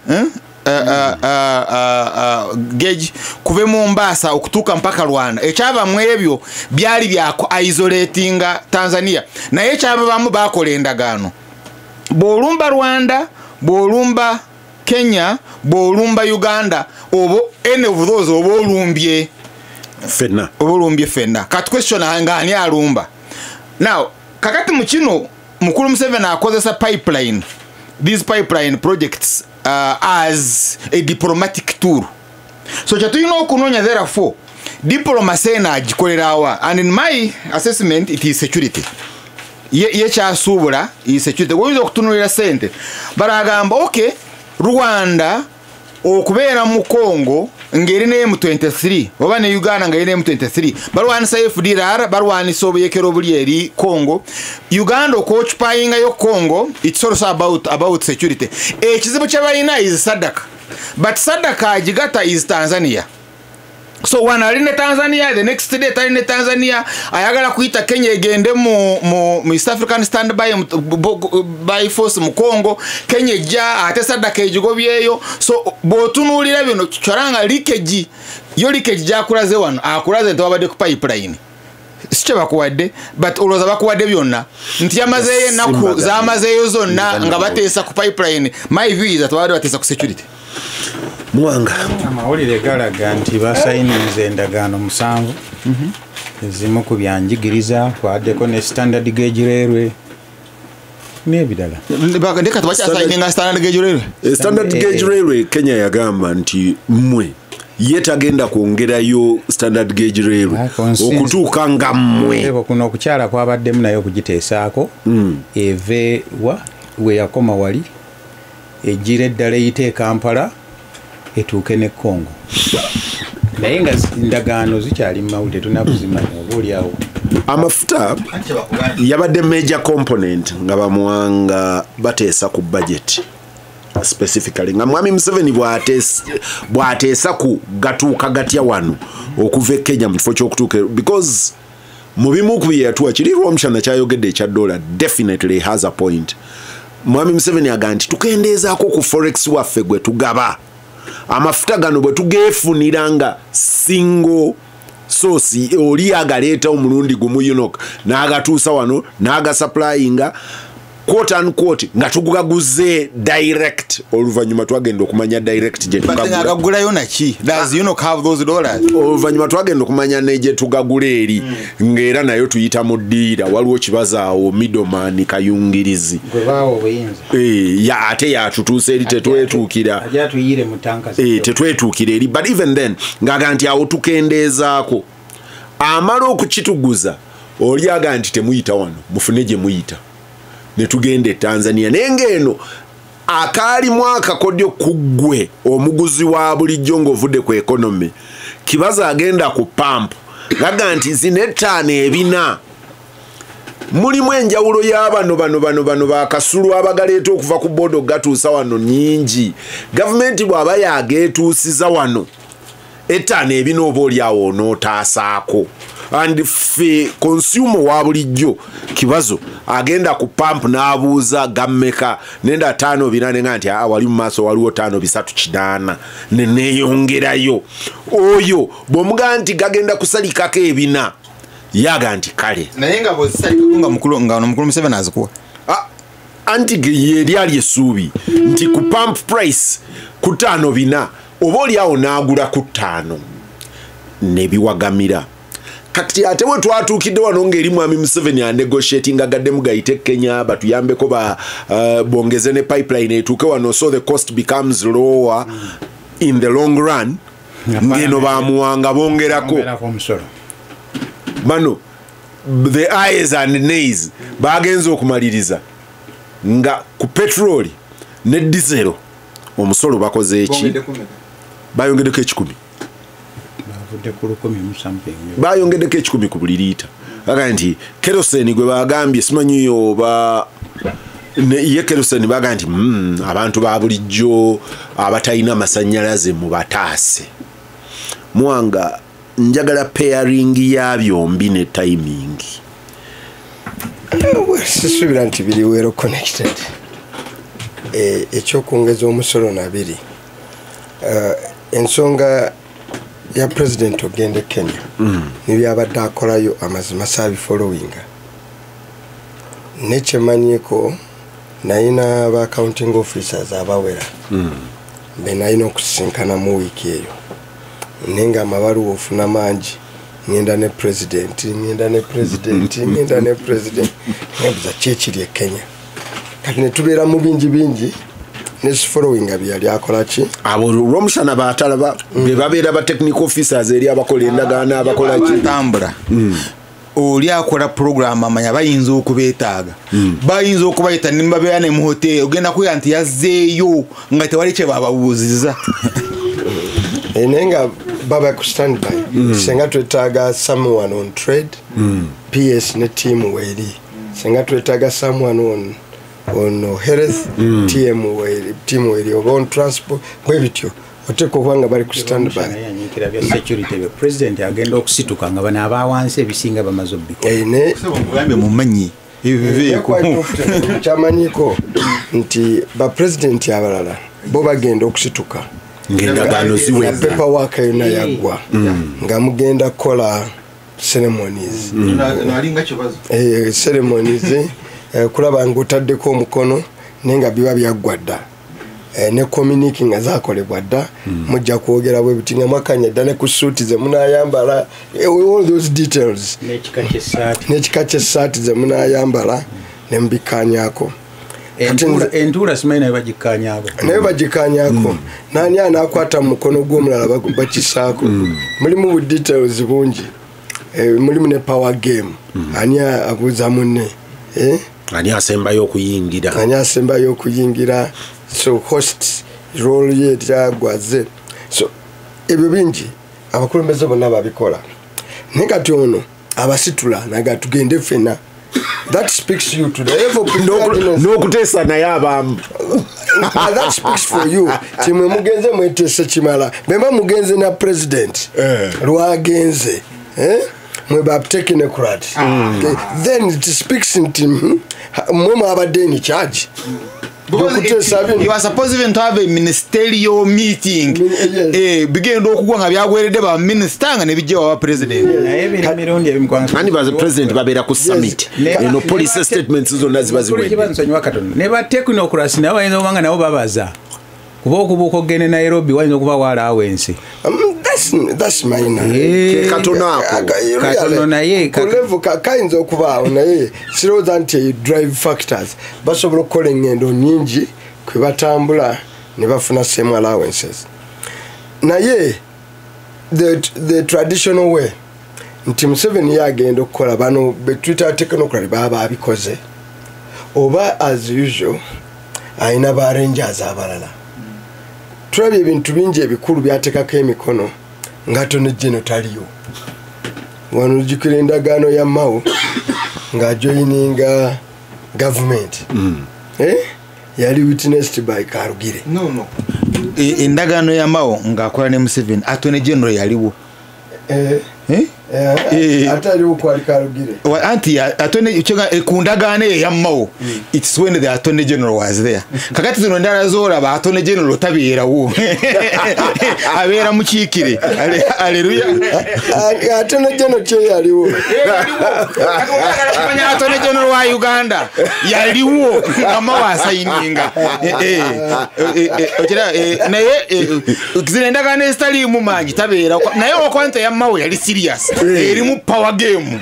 gauge kuve Mombasa okutuuka mpaka Rwanda, ekyava mu ebyo byali bya isolatinga Tanzania. Naye ekyava bakola endagaano, bw'olumba Rwanda, bw'olumba Kenya, bw'olumba Uganda, obo any of those oba olumbye ffenna, oba olumbye ffenna. Kati question nga ani alumba? Now kakati mu kino Mukulu Museveni akozesa pipeline, these pipeline projects as a diplomatic tool. So kyetulina okunoonya therefore diplomacy eno agikolerawa, and in my assessment it is security. Ye kyasuubula is security. Oyinza okutunuulira sente baragamba okay, Rwanda okubeera mu Congo ng'eri ne M23 oba ne Uganda ng'eri ne M23 balwanisa FDLR, balwanisa obuyekero obuli eri Congo. Uganda okwokipayingayo Congo, it's also about security. Ekizibu kye balina is SADC, but SADC agigata is Tanzania. So wano ali ne Tanzania, the next day tali ne Tanzania, ayagala kuyita Kenya egende mu East African standby by force mu Congo, Kenya ejja ate SADC egigobyeyo. So bw'otunuulira bino kyolanga leakage, yo leakage gyakulaze wano, akulaze nti wabadde ku pipeline. Si kye bakuwadde, but olowooza bakuwadde byonna nti yamazeeyo ennaku zamazeeyo zonna nga bateesa ku pipeline. My view is that babadde bateesa ku security. Mwanga amawulire galaga nti basayininze endagaano 7 ezimu ku byanjigiriza, kwaddeko ne standard gauge railway n'ebirala. Ndeka tebakyasayininga standard gauge railway. Standard gauge railway Kenya yagamba nti mmwe ye tagenda kwongerayo standard gauge railway okutuuka nga mmwe. Kuno okukyala kwabaddemu naye okugiteesaako eve wa we yakoma wali ejjira eddala eyite e Kampala etuuke ne Congo. Naye nga endagaano zikyali mu mawulire tunakuzimanya oba oli awo. Amafuta yabadde major component nga bamuwanga bateesa ku budget specifically nga Mwami Museveni bw'ateesa ku gatuuka gatya wano okuva e Kenya mu kifo ky'okutuuka, because mu bimu ku bye yatuwa kiri Rwomushana kyayogedde ekya dollar definitely has a point. Mwami Museveni agamba nti tukendeezaako ku forex waffe gwe tugaba amafuta gano bwe tugeefunira nga single source, oli agaleeta omulundi gumu UNOC n'agatuusa wano n'agasupplyinga quote unquote nga tugugaguze direct. Oluvannyuma twagenda okumanya direct gye tugagulayo naki, does UNOC have those dollars? Oluvannyuma twagenda okumanya ne gye tugagula eri ng'era nayo tuyita mu ddiira, waliwo kibazaawo middleman kayungirizi gwe baawa obuyinza ya ate yatutuusa eri tetwetuukira, tetwetuukira eri. But even then ng'aga nti awo tukendeezaako, amala okukituguza oli aga nti temuyita wano, mufune gye muyita ne tugenda e Tanzania. Naye ng'eno akaalimu akakodyo ku ggwe omuguzi wa bulijjo ng'ovudde ku economy, kibaza agenda ku pampu gaga nti zino 5 4 mulimu enjawulo y'abano bano bano bano bakasulu abagaleeta okuva ku bodo gatuusa wano nnyingi. Gavumenti bw'aba yageetuusiza wano 5 4 oba oli awo onootasaako. And ffe consumer wa bulijjo kibazo agenda ku pump n'abuuza gammeka nenda 5 4 nga nti wali mu maaso waliwo 5 3 8 ne neeyongerayo. Oyo bw'omugamba nti gagenda kusalikako ebina yaga nti kale, naye nga bw'ozisalikako nga mukulu nga ono Mukulu Museveni azikuwa anti ye lyali essuubi nti ku pump price ku 5 4 oba oli awo n'agula ku 5 ne biwagamira. Kati ate we twatuukidde wano ng'eri Mwami Museveni anegotiating agaddemu gayite Kenya batuyambeko ba bongeze ne pipeline etuuke wano, so the cost becomes lower in the long run. Ngeno bamuwanga bongerako bano the eyes and nays bagenze okumaliriza nga ku petroli ne diesel omusolo bakoze eki bayongeddeko 10 bayongeddeko 10 ku buli liita. Baga nti kerosene gwe bagambye simanyi oba ye kerosene baga nti abantu ba bulijjo abatalina masannyalaze mu bataase. Mwanga njagala pairing ya byombi ne timing. Sisuubira nti biri well connected. Ekyokwongeza omusolo nabiri. Ensonga ya president ogende Kenya nibyabadde akolayo amazima saabifollowinga. Nekyemanyiko nayina ba accounting officers abawera be nayina okusisinkana mu wiiki eyo, naye nga amabaluwa ofuna mangi, ngenda ne president, ngenda ne president, ngenda ne president, nebuza ki ekiri e Kenya. Kati ne tubeera mu bingi bingi nesifollowinga byali akola ki. Abo Rwomushana batalaba be babeera ba technical officers eri abakola endagaano abakola ki tambula. Oli akola program amanya bayinza okubeetaaga, bayinza okubayita ne babeera ne mu hotel, ogenda kuya nti yazzeeyo nga tewali kye bababuuzizza. Naye nga baba ku standby. Senga twetaaga someone on trade, PS ne team weeri. Senga twetaaga someone on health, TM weeri, team weeri, oba on transport, bwe bityo. Oteekwa okuba nga bali ku standby. Yanyiikira bya security bya president agenda okusituka nga bano abawansi ebisinga bamaze obbikola. Mugambe mumanyi ebiveeko. Kyamanyiko nti ba president abalala bo bagenda okusituka ng'endagaano ziwedde, paperwork yonna yaggwa, nga mugenda kukola ceremonies. Ceremonies kulaba ng'otaddeko omukono naye nga biba byaggwa dda. Ne communique nga zakolebwa dda, mujja kwogera bwe biti nga mwakanya dda ne ku suuti ze munaayambala, all those details n'ekika ky'essaati ze munaayambala ne mubikkaanyaako. Entuula simanyi nayo bagikkaanyaako, nayo bagikkaanyaako. Nani anaakwata mu mukono gw'omulala bakisaako. Mulimu bu details bungi, mulimu ne power game, ani abuuza munne, ani asembayo okuyingira, ani asembayo okuyingira. So host role ye tyagwaze. So ebyo bingi abakulembeze bonna babikola. Naye kati ono abasitula naga tugende ffenna. That speaks you to the level n'okuteesa naye abamu. That speaks for you. Timwe mugenze mwetese kimala. Bemba mugenze na president lwagenze, mwe ba technocrat. Then it speaks nti mwe mwabadde in charge. You are supposed even to have a ministerial meeting. Bigenda okugwa nga byagweredde ba minister nga ne bijja wa president. Ani ba president babeera ku summit. Eno policy statements zonna ziba ziwedde. Ne ba technocrats nabo bayinza okuba nga nabo babaza. Kuba okubuuka okugenda Nairobi wayinza okuba waalaawo ensi. That's minor. Katono ako. Katono naye ku level kayinza okubaawo, naye sirowooza nti drive factors basobola okukola engendo nnyingi kwe batambula ne bafuna same allowances. Naye the traditional way nti Museveni yagenda okukola bano be Twitter technocrat baba babikoze, oba as usual ayina ba rangers abalala. Tulabye ebintu bingi ebikulu byateekako emikono nga Attorney General taliyo. Wano ojjukira endagaano ya Mao ng'ajoyininga government. Yali witnessed by Karugire. No. Endagaano ya Mao ng'akola ne Museveni, Attorney General yaliwo. Ate aliwo kwali Karugire. Anti attorney ku ndagaano eyo ya Mao, it's when the Attorney General was there. Kakati zino endala z'olaba Attorney General tabeerawo. Abeera mukiikire. Alleluya. Attorney General kye yaliwo. Attorney General wa Uganda yaliwo nga Mao asayininga. Naye zino endagaano ezitaliimu mangi tabeera. Naye okwanta ya Mao yali serious. Erimu power game.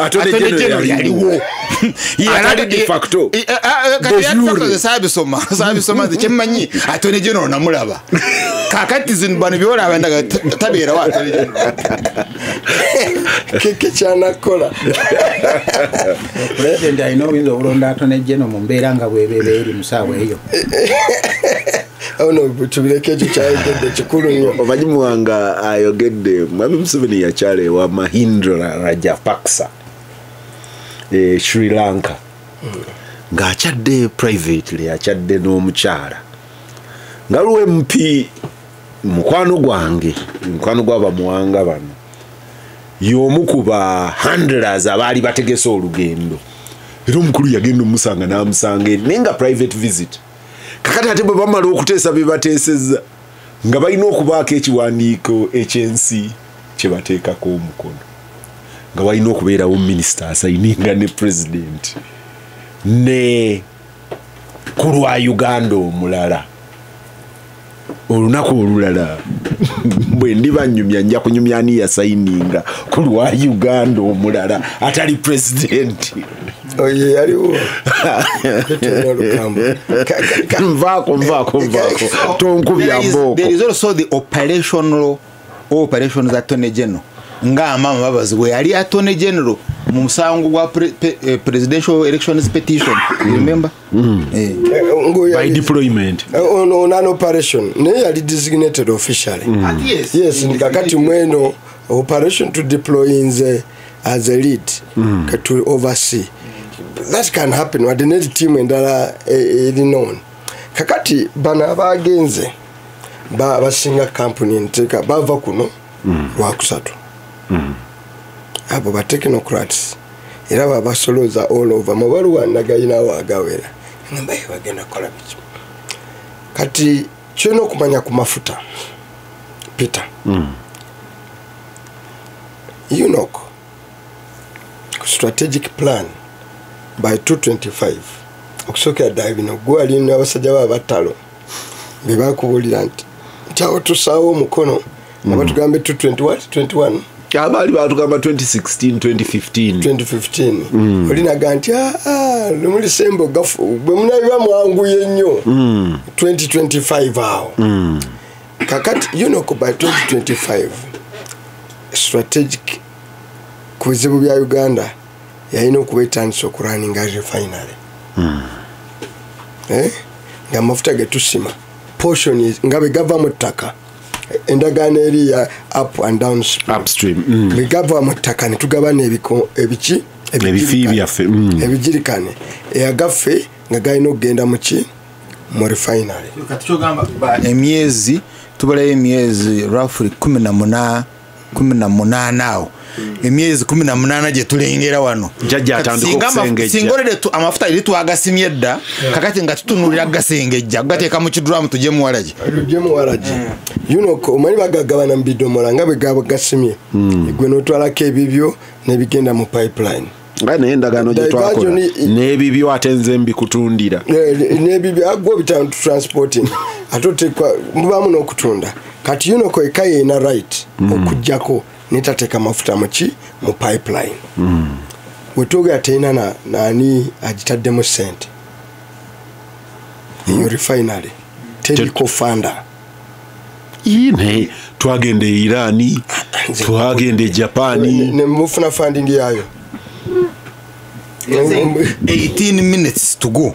Attorney General yaliwo. Atali de facto. Kati sabisoma sabisoma kyemmanyi Attorney General namulaba. Kakati zino bano byolaba ndaga tabeera wa Attorney General. Kiki kyanakola. President alina obuyinza obulonda Attorney General mu mbeera nga bwebeera eri mu ssaawa eyo. Ono tubireke ekyo kyayogedde kikulu nnyo. Omanyi Muwanga ayogedde Mwami Museveni yakyala ewa Mahinda Rajapaksa Sri Lanka ng'akyadde privately, akyadde n'omukyala nga luwe MP mukwano gwange, mukwano gw'abamuwanga bano y'omu ku ba handlers abaali bategese olugendo, era omukulu yagenda omusanga n'amusanga eri naye nga private visit. Kakati ate bwe bamala okuteesa bye bateesezza nga balina okubaako ekiwandiiko ekyensi kye bateekako omukono, nga walina okubeerawo minisita asayininga ne president ne ku lwa Uganda omulala. Olunaku olulala bwe ndiba nnyumya nja kunyumya ani yasayininga ku lwa Uganda omulala atali president. Oye yaliwo. Nvaako tonkubya mboko. There is also the operational operations Attorney General nga Amama Mbabazi bwe yali Attorney General mu musango gwa presidential elections petition, you remember? By deployment on an operation naye yali designated officially. Yes, kakati mweno operation to deploy nze as a lead to oversee. That can happen wadde ne team endala eri known. Kakati bano abagenze basinga company nteeka bava kuno lwakusatu. Abo ba technocrats era babasoloza all over mabaluwa nagayinawo agawera ngamba bagenda kukola biki. Kati kyolina okumanya ku mafuta Peter, UNOC strategic plan by 225 okusookera ddala bino gwe alina abasajja ba batalo be bakubuulira nti awo tusaawo omukono nga batugambe 221 abaali batugamba 2016 2015 2015 olinaga nti lumulisembo bwe munabiba mwanguye nnyo 2025 awo. Kakati UNOC by 2025 strategic ku bizibu bya Uganda yalina okuba etandise okuraninga refinery. Nga amafuta getusima portion nga bwe gava mu ttaka, endagaano eri ya up and down upstream, bwe gava mu ttaka ne tugabana ebiki ebifi byaffe ebigirikane eyagaffe nga galina okugenda muki mu refinery. Kati kyogamba emyezi tubalayo emyezi roughly 18 awo emyezi 18 gye tulengera wano. Singa olede amafuta eri twagasimye dda, kakati nga tutunuulira gasengejja gateeka mu kiduramu tujje muwalagi. Tujje muwalagi. UNOC omanyi bagagabana mu bidomola nga bwe gaba gasimye, gwe n'otwalako ebibyo n'ebigenda mu pipeline. Nga naye endagaano gye twakola n'ebibyo ate nze mbikutundira. N'ebibyo agwo bitano transporting ate oteekwa mubaamu n'okutunda. Kati UNOC eka yeyina right okuggyako netateeka mafuta muki mu pipeline. Wetwogera terina naani agitaddemu ssente eyo refinery teriko funder. Naye twagenda e Irani, twagenda e Japani ne mufuna funding yayo. 18 minutes to go.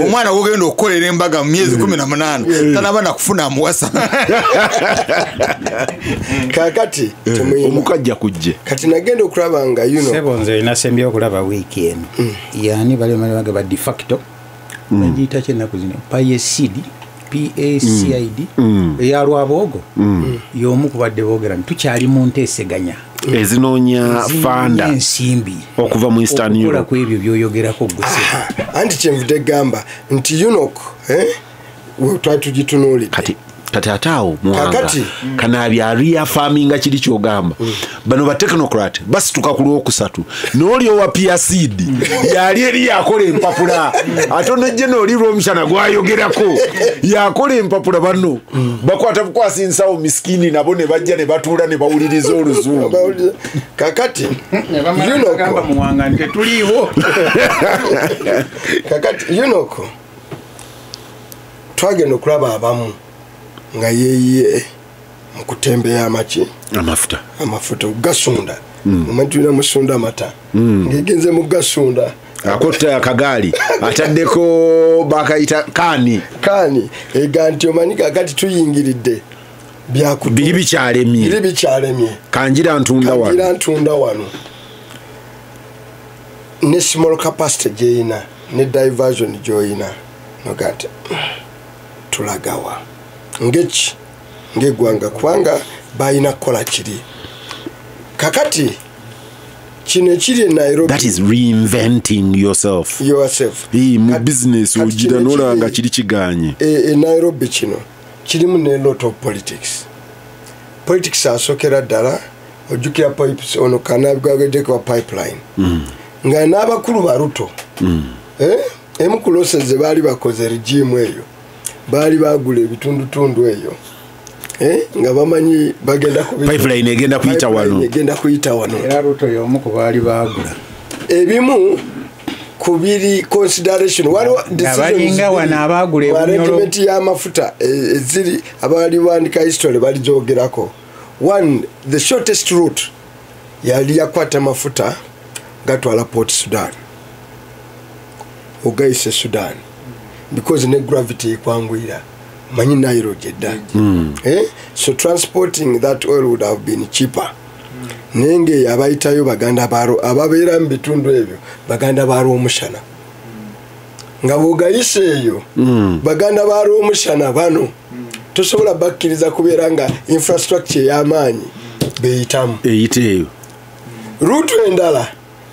Omwana gwogenda okukolera embaga mu myezi 18 tanaba nakufuna amuwasa. Kakati omukajja kujje. Kati nagenda okulaba nga sebo nze nasembye okulaba wiiki eno yani bali baga ba de facto bagiyita ki ennaku zino PACID PACID eya Rwabwogo y'omu ku badde boogera nti tukyali mu nteeseganya ezinoonya fanda ensimbi okuva mu Eastern Europe ku ebyo by'oyogerako gwe. Anti kyenvudde gamba nti UNOC we twali tugitunuulidde kati Kati ate awo Muwanga Kanaabi reaffirminga kiri kyogamba. Bano ba technocrat basituka ku lwokusatu n'oli owa PSD yali eri yakola empapula, ate nejje n'oli lw'omushana gwayogerako yakola empapula. Bano bakwata bukwasi nsawo miskini nabo ne bajja ne batuula ne bawuliriza oluzungu. Kakati gamba Muwanga nti tuliiwo. Kakati UNOCO twagenda okulaba abamu nga yeye mu kutembeya amaki amafuta gasunda. Omanyi tulina musunda amata, ngegenze mu gasunda akotta akagaali ataddeko bakayita kaani ega nti omanyi kakati tuyingiridde biri bikyalemye kanjira ntunda wano ne small capacity gyeyina ne diversion gyoyina nogati tulagawa ngeki ngegwanga kubanga balina kukola kiri. Kakati kino ekiri e Nairobi, that is reinventing yourself. Mu business ogira nolanga kiri kiganye. E Nairobi kino kirimu ne lot of politics. Politics asookera ddala ojjukira pipes ono Kanaabi gwagedeko pipeline nga n'abakulu ba Ruto emu ku losses ze baali bakoze regime eyo baali bagula ebitundutundu eyo nga bamanyi bagenda ku pipeline egenda kuyita wano. Era Ruto y'omu ku baali bagula ebimu ku biri consideration. Waliwo abalinga wano abagula arrangement y'amafuta eziri abaali bandika history balijoogerako. One, the shortest route yali yakwata mafuta gatwala Port Sudan ogayise Sudan because ne gravity ekwanguyira manyi Nile jedda. So transporting that oil would have been cheaper. Nenge abayitayo baganda baro ababeera mu bitundu ebyo baganda baro omushana nga bw'ogayise eyo baganda baro omushana bano tosobola bakkiriza kubeera nga infrastructure ey'amaanyi beyitamu eyiteeyo. Route endala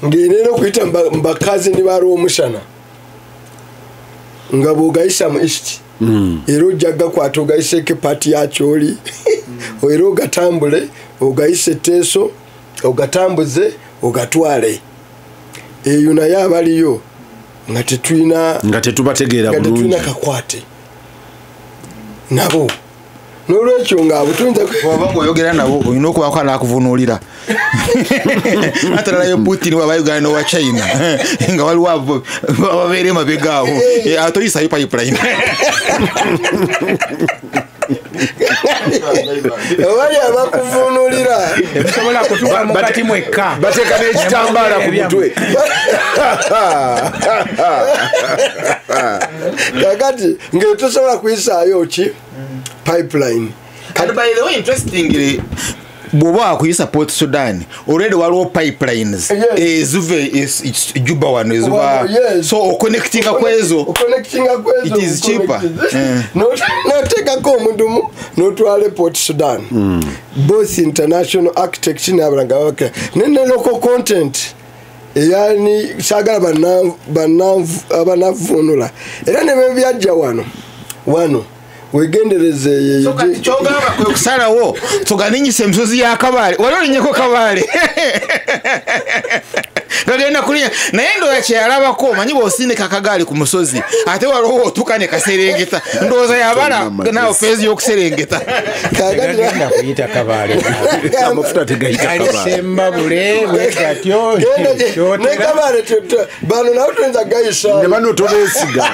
ng'erina okuyita mu bakazi ne baro omushana nga bw'ogayisa mu east era ojja gakwata ogayiseeko epaati yakyoli era ogatambule ogayise Teeso ogatambuze ogatwale eyo. Naye abaliyo nga tetulina nga tetubategeera bulungi, tetulina kakwate nabo. N'olwekyo nga butuyinza bw'oba ng'oyogera nabo olina okubaako anaakuvunuulira. Ate nalayo Putin waba Uganda n'owa China nga waliwo abo babeera emabega awo ate oyisayo pipeline. Bali abakuvuunulira temusobola kutuuka mukati mwekka, bateeka n'ekitambaala ku mutwe. Kakati nga tosobola kuyisaayo ki pipeline. And by the way, interestingly, bw'oba akuyisa Port Sudan already waliwo pipelines eziva Juba wano eziva, so oconnectinga kwezo it is cheaper. Noteekako omudumu n'otwala Port Sudan. Both international architecture n'abalanga bakira ne local content eyani saagala bannavvuunula era ne bebyajja wano wegendereze. So kati kyogamba kwe kusalawo tuganinyise emisozi ya Kabale wali olinyeko Kabale gagenda kulinya naye ndowooza kyeyalabako omanyi bw'osindika akagaali ku musozi ate waliwo otuuka ne kaserengeta ndowooza yabala naawe feezi y'okuserengeta. Tegagenda kuyita Kabale, amafuta tegayita Kabale, Sembabule bwe gatyo ne Kabale bano nawe tuyinza gayisa ne bano tobeesiga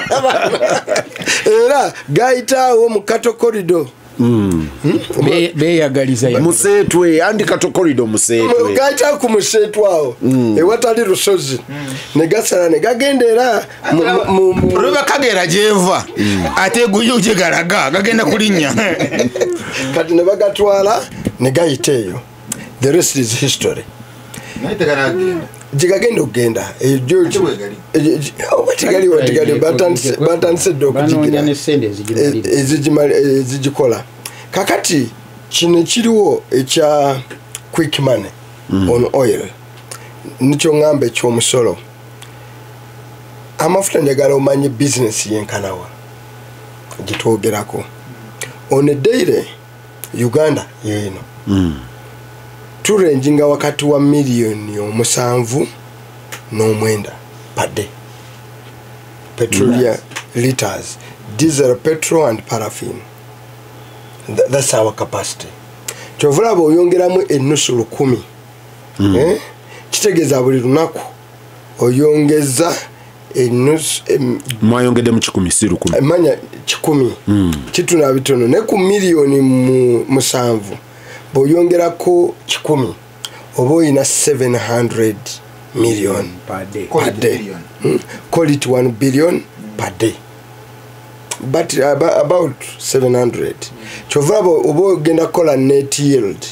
era gayitaawo mu Kato corridor. Beyagaliza Museetwe andi Kato corridor Museetwe gayita ku Museetwe awo ewatali lusozi ne gasala ne gagenda era Ruba Kagera gyeva ate guyo gye galaga gagenda kulinnya kati ne bagatwala ne gayita eyo. The rest is history. Naye teganagenda gye okugenda tegaliwo batandise dde okugigira ezigikola. Kakati kino ekiriwo ekya quick money on oil nikyo ŋŋamba ekyomusolo. Amafuta njagala omanye bizinesi yenkanawa gitwogerako. On a daily Uganda yeeno turenjinga wakati wa miliyoni 7 9 per day petroleum liters, diesel, petrol and paraffin. That's our capacity. Kyovulaba oyongeramu enusu 10,000 kitegeeza buli lunaku oyongeza enusu mwayongeddemu 1 si 10 manya 10 kituna bitono ne ku miliyoni 7 bw'oyongerako 10 oba oyina 700 million per day. Per day. Call it 1 billion per day, but about 700. Kyova oba ogenda kukola net yield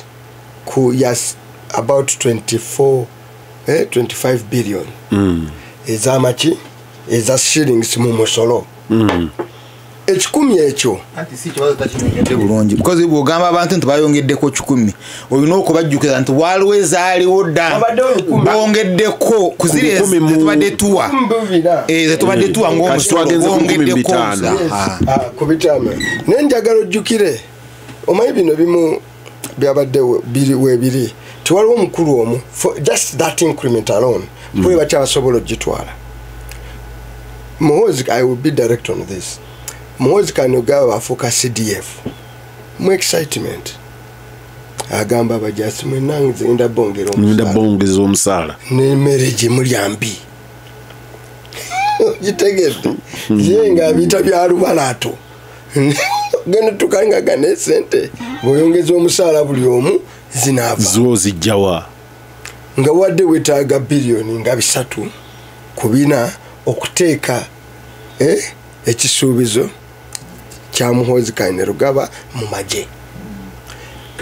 ku yes about 24 25 billion ezamaki eza shillings mu musolo. Ekikumi ekyo anti si kibazo takinyongedde bulungi because bw'ogamba abantu nti bayongeddeko 10 olina okubajjukiza nti waliwo ezaaliwo dda bongeddeko ku ziri zetubadde tuwa zetubadde tuwa ng'omusolo bongeddeko ku 5. Naye njagala ojjukire omanyi bino bimu byabadde biri webiri tiwaliwo omukulu omu for just that increment alone kule bakyabasobola ogitwala. Muhoozi, I will be direct on this. Muhoozi Kainerugaba afuuka CDF mu excitement agamba abajasi mwenna ngenda bongera omusaala n'emmere gye mulya mbi. Gitegedde ye nga biyita bya lubalaato genda tukangagana esente bw'oyongeza omusaala buli omu zinaava zo zijjawa nga wadde weetaaga biliyoni nga 3 ku 4 okuteeka ekisuubizo kya Muhoozi Kainerugaba mu magye.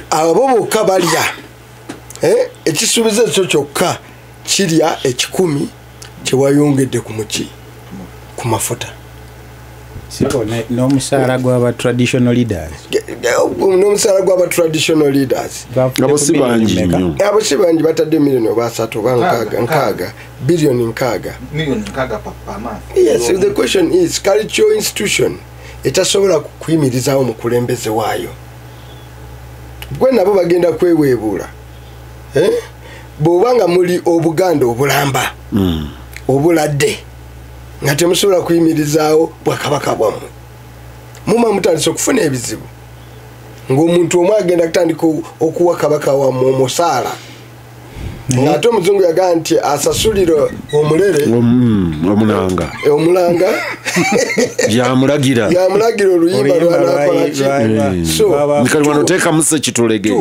Abo bokka balya ekisuubizo ekyo kyokka kirya 10 kyewayongedde ku muki ku mafuta. Siko n'omusaala gw'aba traditional leaders. N'omusaala gw'aba traditional leaders. Abo si bangi nnyo. Abo si bangi batadde miliyoni oba 3 oba 6 biliyoni 6. Miliyoni 6 per month. Yes, the question is cultural institution etasobola kuyimirizaawo mukulembeze waayo. Gwe nabo bagenda kweweebuula. Bw'obanga muli Obuganda obulamba obuladde nga temusobola kuyimirizaawo bwakabaka bwammwe, muma mutandise okufuna ebizibu ng'omuntu omu agenda kutandika okuwa kabaka wammwe omusaala ng'ate omuzungu yagamba nti asasulira omulere omulanga yamulagira oluyimba lwanakola ki. So teekamu Ssekitulege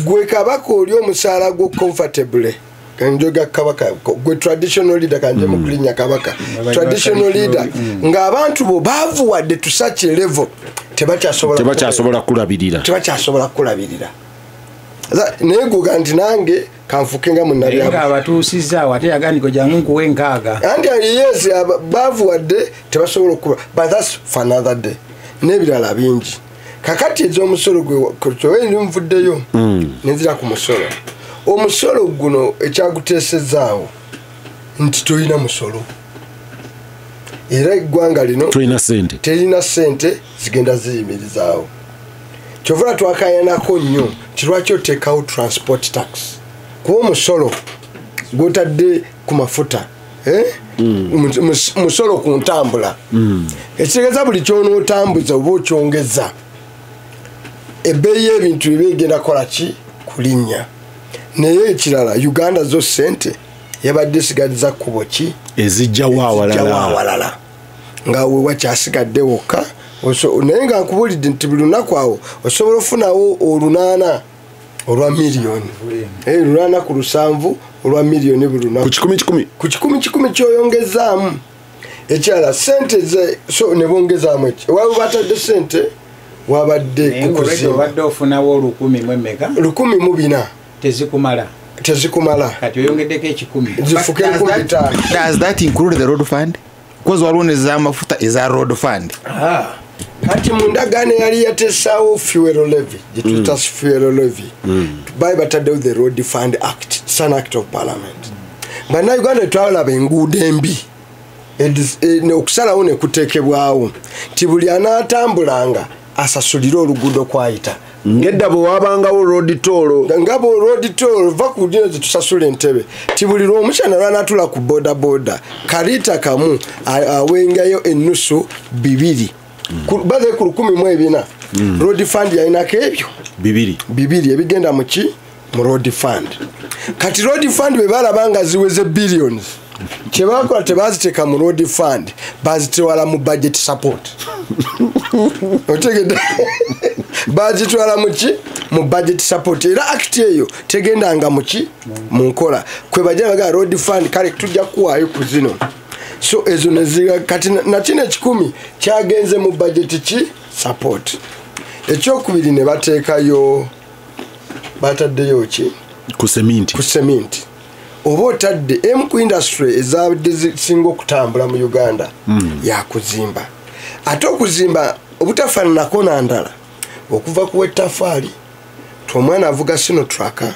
gwe kabaka oli omusaala gwo comfortable kanjoga kabaka gwe traditional leader kanje mukulinya kabaka traditional leader ng'abantu bo baavuwadde to such a level tebakyasobola kulabirira. Naye guga nti nange kanfuke nga munnabyabufuzi abatuusizza ate yagandiko jangu nkuwe 6 anti yes baavuwadde tebasobola okuba, but that's for another day. N'ebirala bingi. Kakati ez'omusolo gwe nvuddeyo nenzira ku musolo. Omusolo guno ekyaguteesezaawo nti tolina musolo era eggwanga lino terina ssente zigenda ziyimirizaawo. Kyovula twakayanako nnyo nti lwaki oteekawo transport tax kuba omusolo gw'otadde ku mafuta musolo ku ntambula ekitegeeza buli ky'onootambuza oba okyongeza ebbeeyi y'ebintu biba egenda kukola ki kulinnya. Naye ekirala Uganda zo ssente yabadde esigaliza kkubo ki ezijjawo awalala nga wewa kyasigadde wokka. Naye nga nkubuulidde nti buli lunaku awo osobola ofunawo 8 olwa miliyoni 8 ku 7 olwa miliyoni buli lunaku ku 10 ku 10 ky'oyongezaamu. Ekirala ssente so ne bongezaamu eki waba batadde ssente wabadde kukuzimba obadde ofunawo 1000 mwemmeka 1004 tezikumala kati oyongeddeko 10 zifuke 15. Does that include the road fund? Because waliwo nez'amafuta eza road fund. Kati mu ndagaano yali yateesaawo fuel levy gye tuyita fuel levy baali bataddewo the Road Fund Act, it's an act of parliament. Bannayuganda twalaba enguudo embi okusalawo ne kuteekebwawo nti buli anaatambulanga asasulire oluguudo kwayita. Ngedda bwe wabangawo road toll, ngabo road toll va ku dino zitusasula entebe ti buli lw'omukyana lwanaatula ku boda boda kalita kamu awengayo ennusu 2 baze ku 1400. Road fund yalinako ebyo bibiri ebigenda mu ki, mu road fund. Kati road fund bwe balaba ziweze billions, kyebakola tebaziteeka mu road fund, bazitwala mu budget support. Otegedde? Bazitwala mu ki, mu budget support. Era act eyo tegendanga mu ki, mu nkola. Kwe bajja baga road fund kale tujja kuwaayo ku zino. So ezo neziga kati na kino 10 kyagenze mu budget ki support. Ekyokubiri ne bateekayo, bataddeyo ki ku seminti. Ku seminti oba otadde emu ku industry ezabadde zisinga okutambula mu Uganda yakuzimba. Ate okuzimba obutafaananako nandala, okuva ku w'ettafaali omwana avuga sino traka,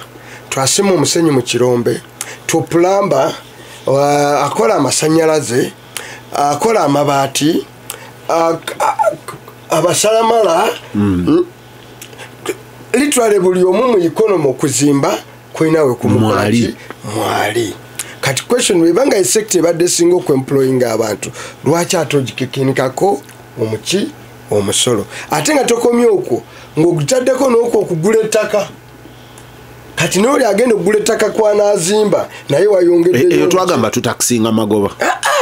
twasima omusenyu mu kirombe, tupulamba, akola amasannyalaze, akola amabaati, abasalamala, literally buli omu mu economy okuzimba kulina we kumukola ki mwali. Kati question webanga esector ebadde esinga okuemployinga abantu, lwaki ate ogikikinikako omuki omusolo? Ate nga tokomye okwo ng'ogutaddeko n'okwo okugula ettaka. Kati n'oli agenda okugula ettaka kw'anaazimba naye wayongeddeyo. Eyo twagamba tutakisinga magoba.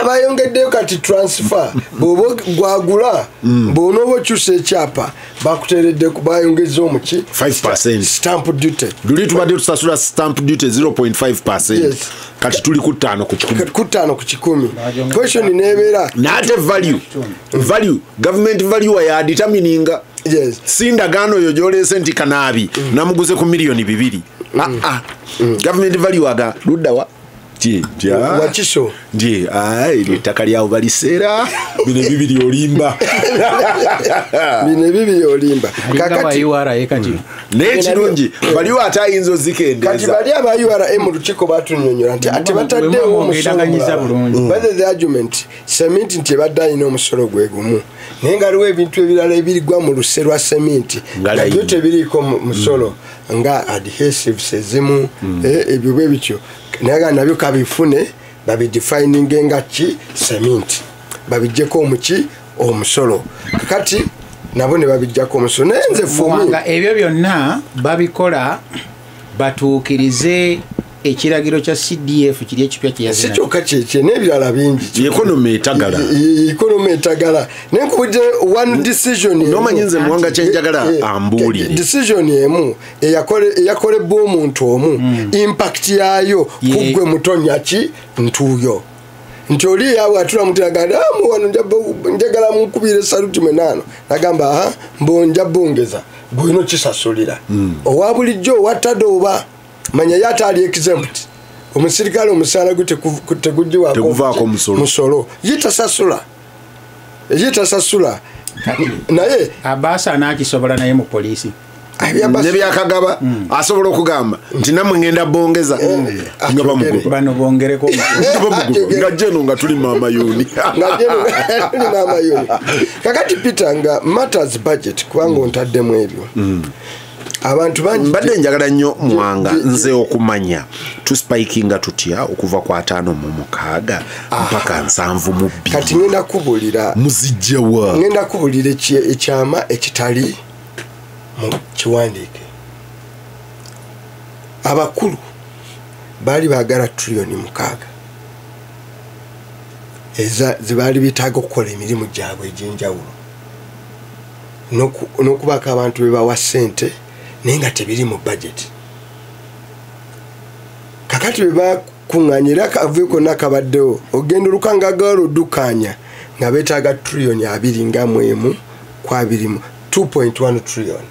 Bayongeddeyo kati transfer bw'oba gwagula, bw'onooba okyusa ekyapa bakuteeredde bayongezza omuki 5% stamp duty. Luli tubadde tusasula stamp duty 0.5%. Yes. Kati tuli ku 5 ku 100. Ku 5 ku 100. Question nebeera n'ate value government value ya determininga. Yes. Si ndagaano yo gy'oleese nti Kanaabi namuguze ku miliyoni 2. Government value aga ludda wa Wakiso. Nti eryo ettaka lyawo baliseera bino bibiri olimba. Bino bibiri olimba. Kakati URA kati. Naye kirungi baliwo ate ayinza ozikendeeza. Kati bali aba URA mu lukiiko batunyonnyola nti ate bataddewo omusolo. By the argument seminti nti ebadde alina omusolo gwe gumu. Naye nga waliwo ebintu ebirala ebirigwa mu luse lwa seminti nga byo tebiriiko musolo nga adhesives ezimu, ebyo bwe bityo. Naye nabyo kabifune babidefininge nga ki seminti, babijjeko omuki omusolo. Kati nabo ne babijjako omusolo. Naye nze fumi nga ebyo byonna babikola batuukirize ekiragiro kya CDF kiri ekipya kye yazina. Si kyokka kyekye n'ebirala bingi. Economy etagala. Economy etagala. Naye nkubudde one decision emu. Nomanyi nze Muwanga kye njagala ambuulire. Decision emu eyakolebwa omuntu omu, impact yaayo ku ggwe mutonya ki ntuuyo. Nti oli yawe atula mutaganda wano njagala munkubire saluti 8. Nagamba aha mbonja bongeza gwino kisasulira. Owa bulijjo owatadde oba manya yata ali exempt. Omusirikale omusala gwe tegujjiwako musolo. Yitasasula. Yitasasula. Naye Abasa anakisobola naye mu polisi. Nebyakagaba asobola okugamba nti namwe ngenda bongeza nga bamugoba. Bano bongereko nga jeno nga tuli mama yuni. Nga jeno nga tuli mama yuni. Kakati Peter nga matters budget kubanga ontaddemu ebyo. Abantu bangi mbadde njagala nnyo Muwanga nze okumanya tuspikinga tutya okuva ku 56 mpaka 72. Kati ngenda kubulira muzijjawa. Ngenda kubulira ekyama ekitali mu kiwandiike. Abakulu baali baagala trillioni 6 eza zebaali beetaaga okukola emirimu gyabwe egy'enjawulo n'okubaako abantu be bawa ssente naye nga tebiri mu budget. Kakati bwe bakuŋŋaanya era akavuyo konna kabaddewo ogenda olukangaga oludukanya nga beetaaga trillioni 21 ku 20 2.1 trillion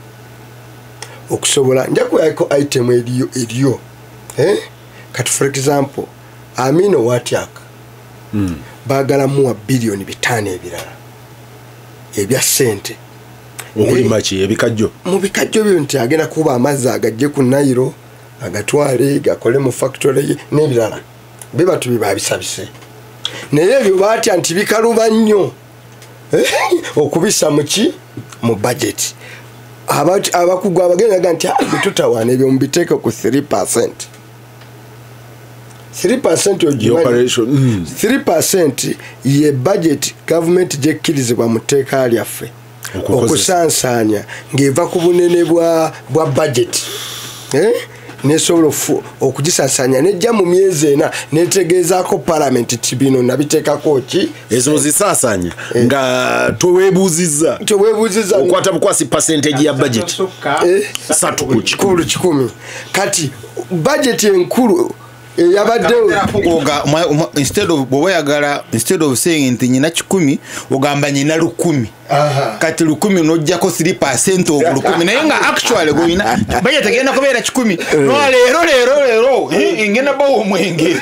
okusobola. Nja kuwayako item eriyo kati for example Amino Watiak baagala muwa biliyoni 5 ebirala ebya ssente okulima ki ebikajjo mu bikajjo byo nti agenda kuba amazzi agajje ku Nairo agatwale gakole mu factory n'ebirala bebatu bibabisabise naye ebyo batya nti bikaluba nnyo Okubisa muki mu budget. Abakugu abagenda nti tutawaana ebyo mubiteeke ku 3%. 3% operation 3% ye budget government gyekkirizibwa mu tteeka lyaffe okusansaanya ng'eva ku bunene bwa budget. Nesobola okugisansaanya nejja mu myezi ena netegeezaako parliament ti bino nabiteekako ki ezo zisaasaanya nga toweebuuzizza okwata bukwasi percentage ya budget 3 ku 100. Kati budget enkulu eyabaddewo instead of bw'oyagala, instead of saying nti nyina 100 ogamba nyina 1000. Kati 1000 n'ojjako 3% of 1000 naye nga actually goyina budget egenda kubeera 100. No leero ngenda bawo omwenge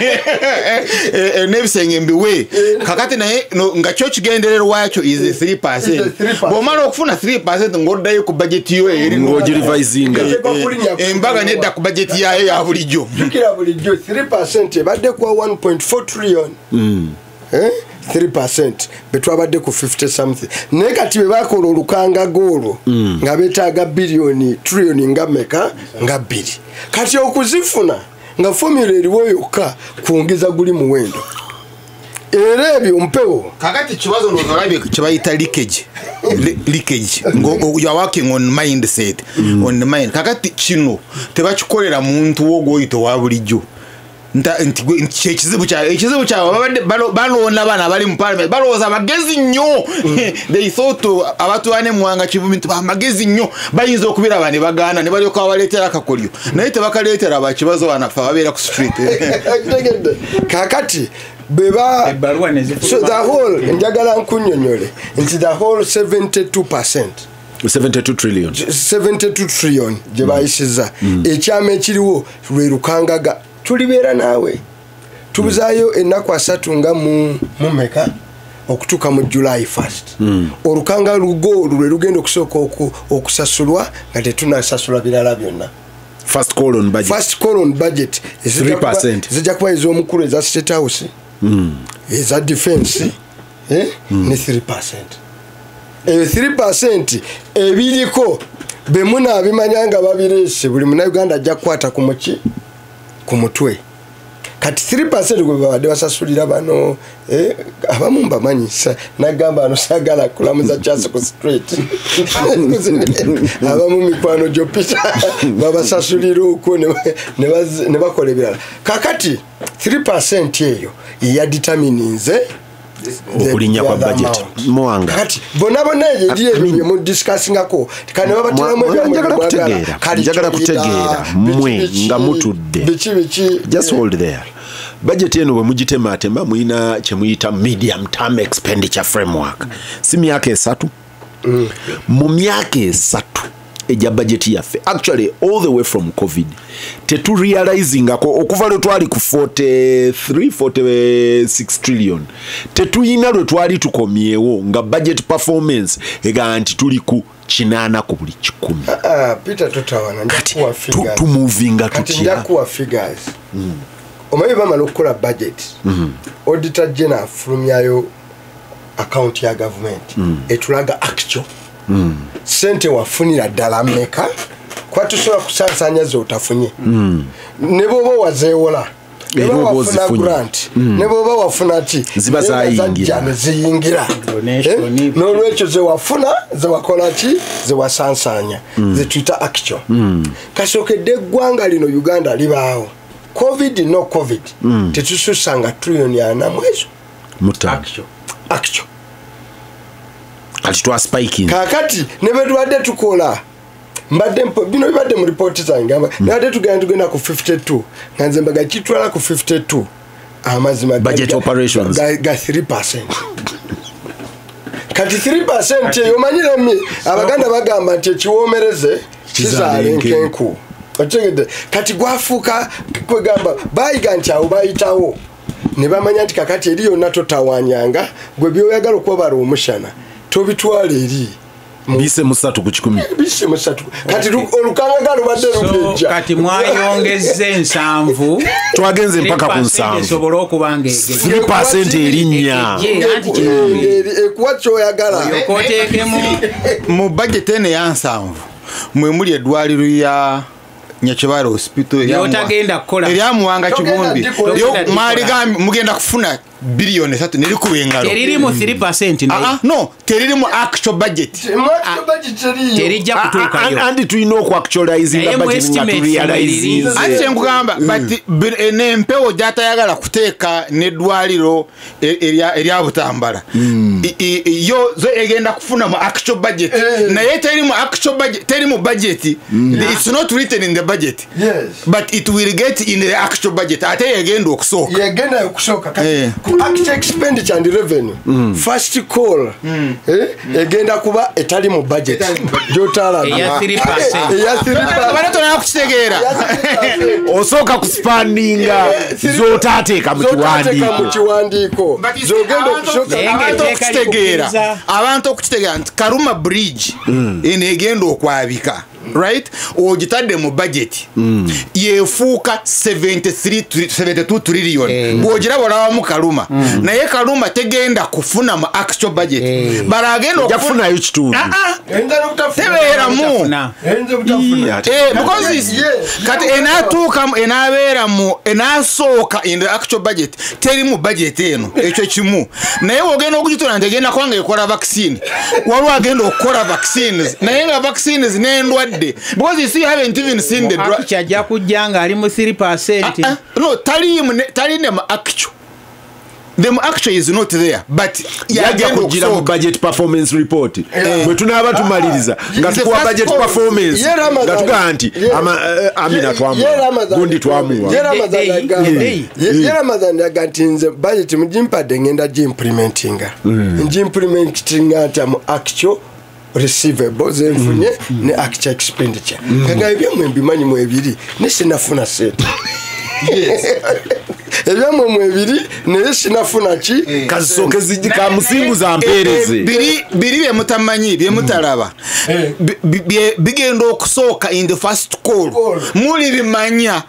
n'ebisenge mbiwe kakati naye nga kyo kigendererwakyo is 3%. Bw'omala okufuna 3% ng'oddayo ku budget yo eri ng'ogirivisinga embaga nedda ku budget yayo ya bulijjo. Jjukira bulijjo 3% ebadde kuwa 1.4 trillion. 3% betwabadde ku 50 something. Naye kati bwe bakola olukangaga olwo nga beetaaga biliyoni trillion nga meka nga 2. Kati okuzifuna nga formula eriwo yokka kwongeza guli muwendo. Era ebyo mpewo. Kakati kibazo ndowooza kye bayita leakage. Leakage. You are working on mindset. On the mind. Kakati kino tebakikolera muntu wo gw'oyita owa bulijjo. Ekizibu kyabwe balonda abaana bali mu parliament balowooza amagezi nnyo. They thought abatwala ne Muwanga Kivumbi nti amagezi nnyo bayinza okubiraba ne bagaana ne balyoka babaleetera akakolyo naye tebakaleetera bakibazo banafe ababeera ku street. Kakati beba so the whole njagala nkunnyonnyole nti the whole 72% 72 trillion 72 trillion gye bayisizza ekyama ekiriwo lwe lukangaga tulibeera naawe tubuzaayo ennaku 3 nga mumeka okutuuka mu July 1st. Olukanga lugo olwo lwe lugenda okusooka okusasulwa nga tetunnasasula birala byonna. First call on budget. First call on budget 3% zijja kuba ez'omukulu eza State House, eza defense ne 3%. Eyo 3% ebiriko be munaabimanya nga babireese buli munnayuganda ajja kukwata ku muki ku mutwe. Kati 3% gwe babadde basasulira bano abamu mbamanyi nagamba ano saagala kulamuza kyasi ku street abamu mikwano gyopita babasasulira okwo ne bakola ebirala. Kakati 3% eyo yadetermininze okulinnya kwa budget. Muwanga kati bonna bonna eri ebyo bye mudiscussingako kane babateramu njagala kutegeera mmwe nga mutudde biki just hold there. Budget eno bwe mugitematema muyina kye muyita medium term expenditure framework. Si myaka 3. Mu myaka 3 ejja budget yaffe actually all the way from COVID teturealizingako okuva lwe twali ku 43 46 trillion tetuyina lwe twali tukomyewo nga budget performance ega nti tuli ku 8 ku buli 100. Peter tutawana njakuwa figures. Tumuvinga tutya njakuwa figures. Omanyi bamala okukola budget auditor general afulumyayo account ya government etulaga actual sente wafunira ddala mmeka kuba tusobola kusansanya z'otafunye ne bw'oba wazeewola ne bw'oba wafuna grant ne bw'oba wafuna ki ziba zayingira ne ziyingira n'olwekyo ze wafuna zewakola ki zewasansanya zetuyita actual. Kasookedde eggwanga lino Uganda libaawo COVID no COVID tetususanga trillion 4 ezo actual. Kati twa spiking kakati ne bwe tubadde tukola mbadde bino bibadde mu report zange nabadde tugenda ku 52 nga nze mbaga kitwala ku 52 amazima budget operations ga 3%. Kati 3% eyo omanyire abaganda bagamba nti ekiwoomereze kizaala enkenku. Okitegedde? Kati gwafuuka kwegamba bayiga nti awo bayitawo ne bamanya nti kakati eri yonna totawanyanga gwe byoyagala okubabala omushana tobitwala eri Bise musatu ku 100. Bise musatu. Kati olukangaga lubadde lugejja. Kati mwayongezza 7. Twagenze mpaka ku 7. Esobola okubanga 3% erinnya. Ekuwa kyoyagala. Okoteekemu mu budget eno ya 7. Mwe muli eddwaliro ya Nyakibale Hospital erya Muwanga Kibumbi. Mwali mugenda kufuna biliyoni 3 nerikuba engalo. Teririmu 3% naye. No, teririmu actual budget. Actual budget teriyo. Terijja kutuukayo. Andi tulina okuactualizinga budget nga turealizinze. Ati nkugamba but n'empewo gy'atayagala kuteeka n'eddwaliro erya Butambala. Yo zo egenda kufuna mu actual budget. Naye terimu actual budget, terimu budget. It's not written in the budget. Yes. But it will get in the actual budget. Ate yegenda okusooka. Yegenda okusooka. Actual expenditure and revenue. First call. Egenda kuba etali mu budget. Jotala. Eya 3%. Eya 3%. Bana tona kutegeera. Osooka kuspandinga zotateeka mu kiwandiiko. Zogenda okusooka. Abantu okukitegeera nti Karuma Bridge eno egenda okwabika. Right? Ogitadde mu budget. Yefuuka 72 trillion. Bw'ogiraba olabamu Karuma. Naye Karuma tegenda kufuna mu actual budget. Baragenda okufunayo kitundu. Tebeeramu. Because kati enatuuka enabeeramu enasooka in the actual budget. Teri mu budget eno. Ekyo kimu. Naye wogenda okugitona nti egenda kubanga ekola vaccine. Waliwo agenda okukola vaccines. Naye nga vaccines n'endwadde. Because you see, you haven't even seen the drug. Ajja kujja nga ali mu 3%. No, tali mu actual. The actual is not there, but yajja kugira mu budget performance report. Bwe tunaaba tumaliriza nga tukuwa budget performance nga tugaa nti Amina twamuwa, gundi twamuwa. Ye Ramadhan yaga nti nze budget mugimpadde ngenda giimplementinga. Ngiimplementinga ntya mu actual receivable zenfunye ne actual expenditure. Kanga ebyamwe mbimanyi mu ebiri ne sinafuna sente. Yes. Ebyamwe mu ebiri ne sinafuna ki kazisoke zijika musingu za mpereze. Biri bye mutamanyi bye mutalaba. Bigenda okusooka in the first call. Muli bimanya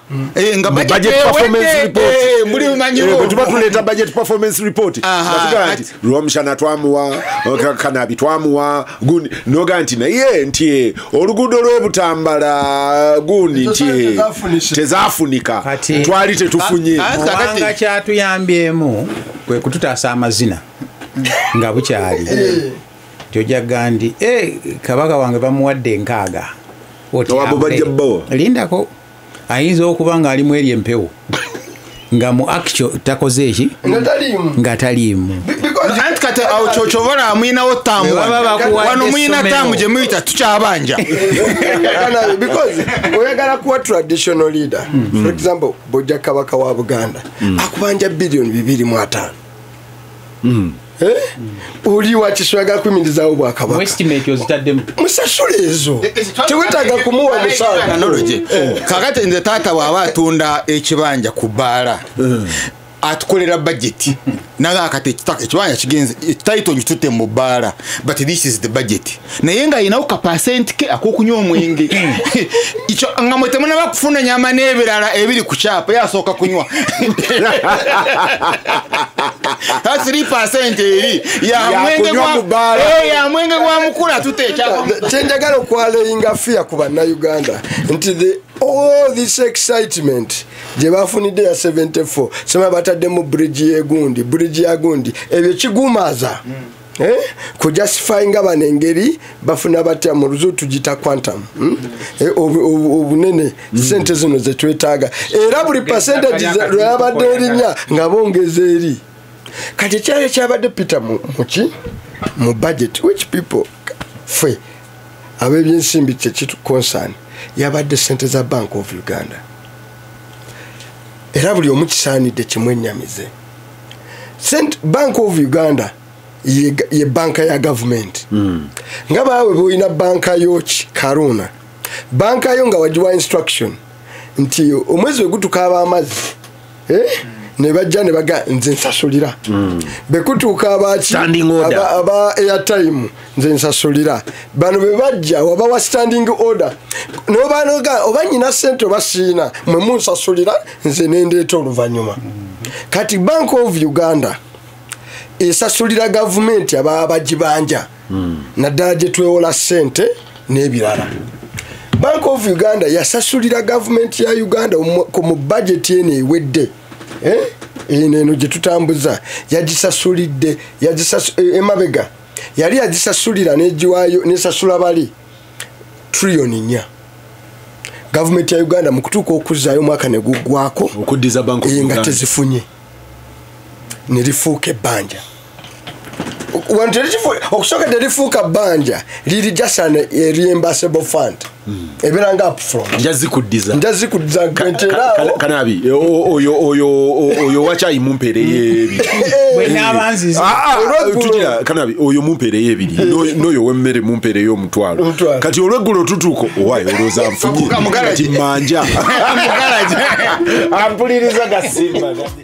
nga budget performance report. Muli bimanyi bwe tuba tuleeta budget performance report. Batugaa nti Rwamshana twamuwa, Kanabi twamuwa, gundi noga nti naye nti oluguudo lw'Obutambala gundi nti tezafunika. Twali tetufunye. Muwanga kyatuyambyemu kwe kututaasa amazina nga bukyali. Tojja gandi kabaka wange bamuwadde 6. Lindako ayinza okuba nga alimu eri empewo nga mu actual takoze eki nga taliimu. Anti kati awo kyochobola amwinawo ttamu wano mwina ttamu gye muyita tukyabanja. Because oyagala kuwa traditional leader, for example bw'ojja kabaka wa Buganda akubanja biliyoni 2.5. Oli wakiswaga kuyimirizawo bwakabaka. Estimate ozitaddemu. Musasule ezo. Tewetaaga kumuwa musaala. Kakati nze taata bw'aba atunda ekibanja ku bbaala atukolera budget. Naga akati ekibanja kigenze title ngitutte mu bbaala, but this is the budget. Naye nga ayinawo ka percent ke ak'okunywa omwenge. Ekyo nga mwe temunaba kufuna nyama n'ebirala ebiri ku kyapa yasooka kunywa. 3% eri ya mwenge gwa mukula tute ekyapa. Kyenjagala okwaleyinga fear ku bannayuganda nti all this excitement gye bafunidde ya 74 sema bataddemu bridge y'egundi, bridge ya gundi, ebyo kigumaaza kujustifyinga bano engeri bafuna batya mu luzu tugita quantum obunene sente zino zetwetaaga era buli percentage lweyabadde erinnya nga bongeza eri. Kati ekyali kyabadde Peter muki mu budget which people ffe ab'ebyensimbi kyekitu concern yabadde sente za Bank of Uganda era buli omu kisaanidde kimwennyamize. Bank of Uganda ye banka ya government. Nga baawe bw'olina banka yo Karuna, banka yo nga wagiwa instruction nti omwezi we gutukaaba amazzi Ne bajja ne baga nze nsasulira. Bekutuuka abaki aba airtime nze nsasulira. Bano be bajja wabawa standing order. N'obanoga oba nyina ssente oba siina mwe munsasulira nze nendeeta oluvannyuma. Kati Bank of Uganda esasulira gavumenti ababa bagibanja naddala gye twewola ssente n'ebirala. Bank of Uganda yasasulira gavumenti ya Uganda mu budget eno ewedde eno gye tutambuza yagisasulidde emabega yali yagisasulira n'egiwaayo nesasula bali trillioni 4. Gavumenti ya Uganda mu kutuuka okuzzaayo omwaka ne guggwako okuddiza Bank of Uganda nga tezifunye ne lifuuka ebbanja. Okusooka terifuuka bbanja liri just an reimbursable fund. Ebeera nga upfront. Njazikuddiza. Njazikuddiza Kanabi oyo wachayi mumpeereye ebiri. Tugira Kanabi oyo mumpeereye ebiri n'oyo w'emmere mumpeereye 500. Kati olweggulo tutuuka owaye olowooza nfunye kati manja. Ampuliriza gasimba.